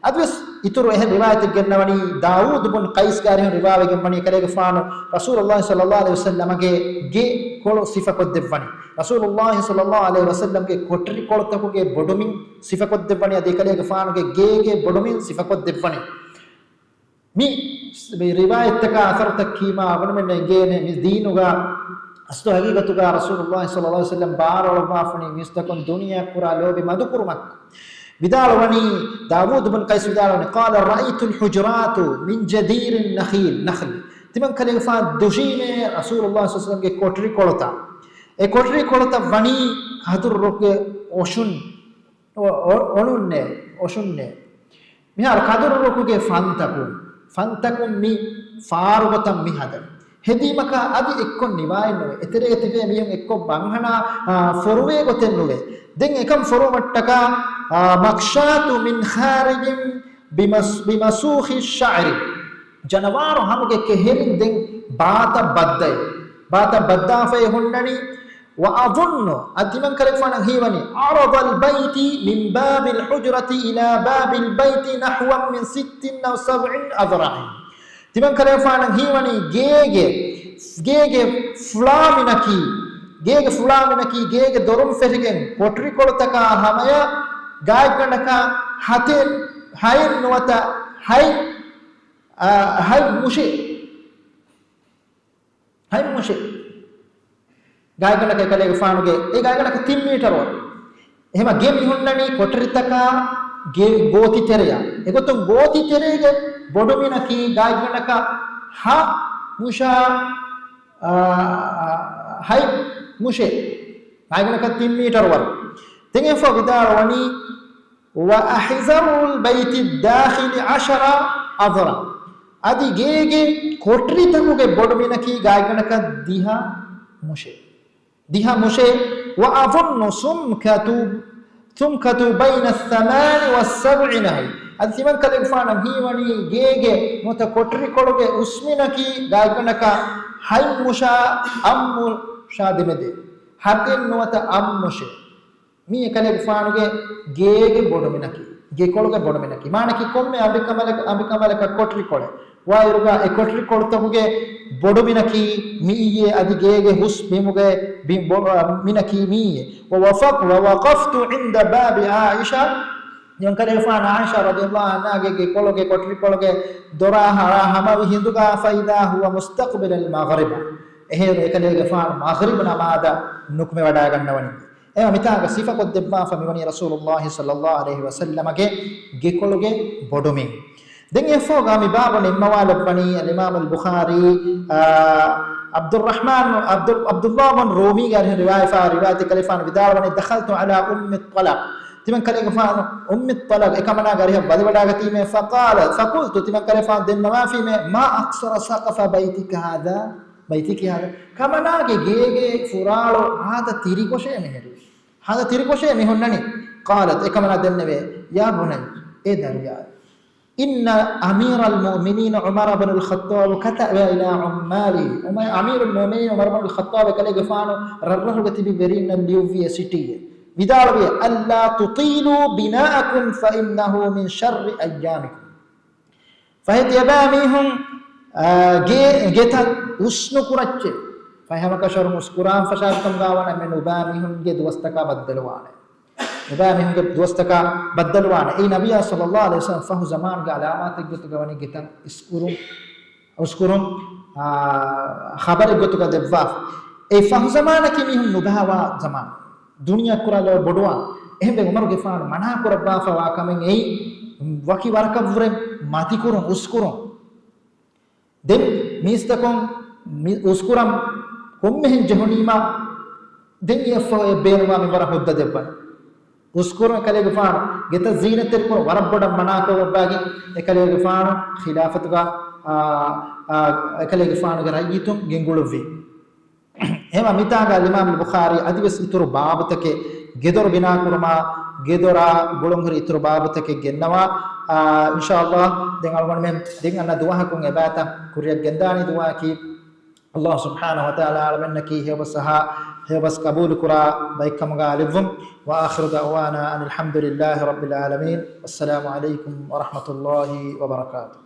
އަދިވެސް އިތުރު އެހެން ރިވާޔަތެއް ގެންނަވަނީ، ދާވޫދު ބުން ޤައިސްގެ އަރިހުން ރިވާވެގެން ވަނީ، އެކަލޭގެފާނު ރަސޫލުﷲ ޞައްލަﷲ ޢަލައިހި ވަސައްލަމަގެ ގެ ކޮޅު ސިފަކޮށްދެއްވަނީ. ރަސޫލުﷲ ޞައްލަﷲ ޢަލައިހި ވަސައްލަމްގެ ކޮޓަރިކޮޅުތަކުގެ ބޮޑުމިން ސިފަކޮށްދެއްވަނީ، އަދި އެކަލޭގެފާނުގެ ގޭގެ ބޮޑުމިން ސިފަކޮށްދެއްވަނީ. މި، މި ރިވާޔަތްތަކާ އަސަރުތައް ކީމާ އަޅުގަނޑުމެންނަށް އެނގޭނެ، މި ދީނުގަ އަސްލު ހަގީގަތުގަ ރަސޫލުﷲ ޞައްލަﷲ ޢަލައިހި ވަސައްލަމް ބާރުއަޅުއްވާފަނީ މީސްތަކުން ދުނިޔެއަށް ކުރާ ލޯބި މަދުކުރުމަށް. ވިދާޅުވަނީ، ދާވޫދު ބުން ޤައިސް ވިދާޅުވަނީ، قال رأيت الحجرات من جدير النخيل، ނަޚްލި. ތިމަން ކަލޭގެފާނު ދުށީމޭ ރަސޫލުﷲ ޞައްލަﷲ ޢަލައިހި ވަސައްލަމްގެ ކޮޓަރިކޮޅުތައް. އެ ކޮޓަރިކޮޅުތައް ވަނީ ކަދުރު ރުއްގެ އޮށުން، އޮ-، އޮ-، އޮނުންނޭ، އޮށުންނޭ. މިހާރު ކަދުރު ރުއްގެ ފަންތަކުން، ފަންތަކުން މި ފާރުގޮތަށް މި ހަދަނީ. ހެދީމަކާ އަދި އެއްކޮށް ނިވާއެއް ނުވޭ. އެތެރޭގަ ތިބޭ މީހުން އެއްކޮށް ބަންހަނާ، އާ، ފޮރުވޭ ގޮތެއް ނުވޭ. ދެން އެކަން ފޮރުވުމަށްޓަކާ، އާ، مكشاة من خارج بمس-، بمسوخ الشعر. ޖަނަވާރު ހަމުގެ ކެހެރިން ދެން ބާތައް ބައްދައި. ބާތައް ބައްދާފައި ހުންނަނީ. وأظن، އަދި ތިމަން ކަލޭގެފާނަށް ހީވަނީ، عرض البيت من باب الحجرة إلى باب البيت نحوا من ست أو سبع أذرع. ތިމަން ކަލޭގެފާނަށް ހީވަނީ ގޭގެ، ގޭގެ ފުޅާމިނަކީ، ގޭގެ ފުޅާމިނަކީ ގޭގެ ދޮރުން ފެށިގެން ކޮޓަރިކޮޅުތަކާ ހަމަޔަށް ގާތްގަނޑަކަށް ހަތެއް، ހައެއް ނުވަތަ ހަތް، އާ، ހަތް މުށި. ހަތް މުށެއް. ގާތްގަނޑަކަށް އެކަލޭގެފާނުގެ، އެ ގާތްގަނޑަކަށް ތިން މީޓަރު ވަރު. އެހެމަ ގެ މިހުންނަނީ ކޮޓަރިތަކާ ގެ ގޯތި ތެރެޔަށް. އެގޮތުން ގޯތި ތެރޭގެ ބޮޑުމިނަކީ ގާތްގަނޑަކަށް ހަ މުށާ، އާ، ހަތް މުށެއް. ގާތްގަނޑަކަށް ތިން މީޓަރު ވަރު. ދެން އެފަ ވިދާޅުވަނީ، وأحزر البيت الداخل عشر أذرع. އަދި ގޭގެ ކޮޓަރިތަކުގެ ބޮޑުމިނަކީ ގާތްގަނޑަކަށް ދިހަ މުށެއް. ދިހަ މުށެއް. وأظن سمكة، سمكة بين الثمان والسبع نهر. އަދި ތިމަން ކަލޭގެފާނަށް ހީވަނީ ގޭގެ ނުވަތަ ކޮޓަރިކޮޅުގެ އުސްމިނަކީ ގާތްގަނޑަކަށް ހަތް މުށާ އަށް މުށާ ދެމެދޭ. ހަތެއް ނުވަތަ އަށް މުށެއް. މީ އެކަލޭގެފާނުގެ ގޭގެ ބޮޑުމިނަކީ، ގެކޮޅުގެ ބޮޑުމިނަކީ. މާނަކީ ކޮންމެ އަނބިކަނބަލަކަށް، އަނބިކަނބަލަކަށް ކޮޓަރިކޮޅެއް ވާއިރުގަ އެ ކޮޓަރިކޮޅުތަކުގެ ބޮޑުމިނަކީ މިއީއޭ، އަދި ގޭގެ ހުސް ބިމުގެ ބި-، ބޮ-، އަ، މިނަކީ މިއީއޭ. ووفق-، ووقفت عند باب عائشة، މިއޮން ކަލޭގެފާނު ޢާއިޝާ ރަޟިޔަﷲ ޢަންހާގެ ގެކޮޅުގެ ކޮޓަރިކޮޅުގެ ދޮރާ ހަރާ ހަމަވި ހިނދުގަ، فإذا هو مستقبل المغرب، އެހޭރު އެކަލޭގެފާނު މަޣްރިބު ނަމާދަށް ނުކުމެވަޑައިގަންނަވަނީ. އެ މިތާގަ ސިފަކޮށްދެއްވާފަ މިވަނީ ރަސޫލުﷲ ޞައްލަﷲ ޢަލައިހި ވަސައްލަމަގެ ގެކޮޅުގެ ބޮޑުމިން. ދެން އެއަށްފަހުގަ މި ބާބު ނިންމަވާލައްވަނީ އަލްއިމާމު އަލްބުޚާރީ، އާ، ޢަބްދުއްރަޙްމާން، ޢަބްދު-، ޢަބްދުﷲ ބިން ރޫމީގެ އަރިހަށް ރިވާޔަތްވާ ރިވާޔަތެއް ކަލޭގެފާނު ވިދާޅުވަނީ، دخلت على أم الطلق. ތިމަން ކަލޭގެފާނު އުއްމި ޠަލަޤް އެކަމަނާގެ އަރިހަށް ވަދެވަޑައިގަތީމޭ، فقال، فقلت، ތިމަން ކަލޭގެފާނު ދެންނަވާފީމޭ، ما أقصر سقف بيتك هذا؟ بيتك هذا؟ ކަމަނާގެ ގޭގެ ފުރާޅު ހާދަ ތިރިކޮށޭ މިހިރީ. ހާދަ ތިރިކޮށޭ މި ހުންނަނީ. قالت، އެކަމަނާ ދެންނެވޭ، يا بني، އޭ ދަރިޔާ، إن أمير المؤمنين عمر بن الخطاب كتب إلى عماله. ޢުމަ-، އަމީރުލް މުއުމިނީން ޢުމަރު ބިން ޚައްޠާބް އެކަލޭގެފާނު ރަށްރަށުގަ ތިބި ވެރިންނަށް ލިޔުއްވި އެ ޗިޓީއެއް. ވިދާޅުވި، ألا تطيلوا بناءكم فإنه من شر أيامكم. ފަހެ ތިޔަބައިމީހުން، އާ، ގޭ-، ގެތައް އުސްނުކުރައްޗޭ. ފަހެ ހަމަކަށަވަރުން އުސްކުރާން ފަށާފިކަމުގަ ވަނަ އެންމެ ނުބައިމީހުންގެ ދުވަސްތަކާ ބައްދަލުވާނެ. ނުބައިމީހުންގެ ދުވަސްތަކާ ބައްދަލުވާނެ. އެއީ ނަބިއްޔާ ޞައްލަﷲ ޢަލައިހި ވަސައްލަމަ ފަހު ޒަމާނުގެ ޢަލާމާތެއްގޮތުގަ ވަނީ ގެތައް އިސްކުރުން، އުސްކުރުން، އާ، ޚަބަރެއްގޮތުގަ ދެއްވާފަ. އެ ފަހު ޒަމާނަކީ މީހުން ނުބައިވާ ޒަމާނު. ދުނިޔެ ކުރާ ލޯ ބޮޑުވާ. އެހެންވެ އުމަރުގެފާނު މަނާކުރައްވާފަވާ ކަމެއް އެއީ ވަކި ވަރަކަށްވުރެ މަތިކުރުން، އުސްކުރުން. ދެން މީސްތަކުން މި އުސްކުރަން ކޮންމެހެން ޖެހުނީމާ، ދެން އެއަށްފަހު އެ ބޭނުމާ މިންވަރަށް ހުއްދަ ދެއްވަން. އުސްކުރުން އެކަލޭގެފާނު ގެތައް ޒީނަތްތެރިކުރުން ވަރަށް ބޮޑަށް މަނާކޮށް ވައްވާގެން އެކަލޭގެފާނު ޚިލާފަތުގަ، އާ، އާ، އެކަލޭގެފާނުގެ ރައްޔިތުން ގެންގުޅުއްވި. އެހެންވެ މިތާގަ އަލްއިމާމު ބުޚާރީ އަދިވެސް އިތުރު ބާބުތަކެއް، ގެދޮރު ބިނާކުރުމާ، ގެދޮރާ ގުޅުންހުރި އިތުރު ބާބުތަކެއް ގެންނަވާ. އާ، އިންޝާﷲ ދެން އަޅުގަނޑުމެން ދެން އަންނަ ދުވަހަކުން އެބައިތަ ކުރިއަށް ގެންދާނީ ދުވަހަކީ، ﷲ ސުބްޙާނަހޫ ވަތަޢާލާ އަޅަމެންނަކީ ހެޔޮބަސް އަހާ، ހެޔޮބަސް ޤަބޫލުކުރާ ބައެއްކަމުގަ އަލިއްވުން. وآخر دعوانا أن الحمد لله رب العالمين. والسلام عليكم ورحمة الله وبركاته.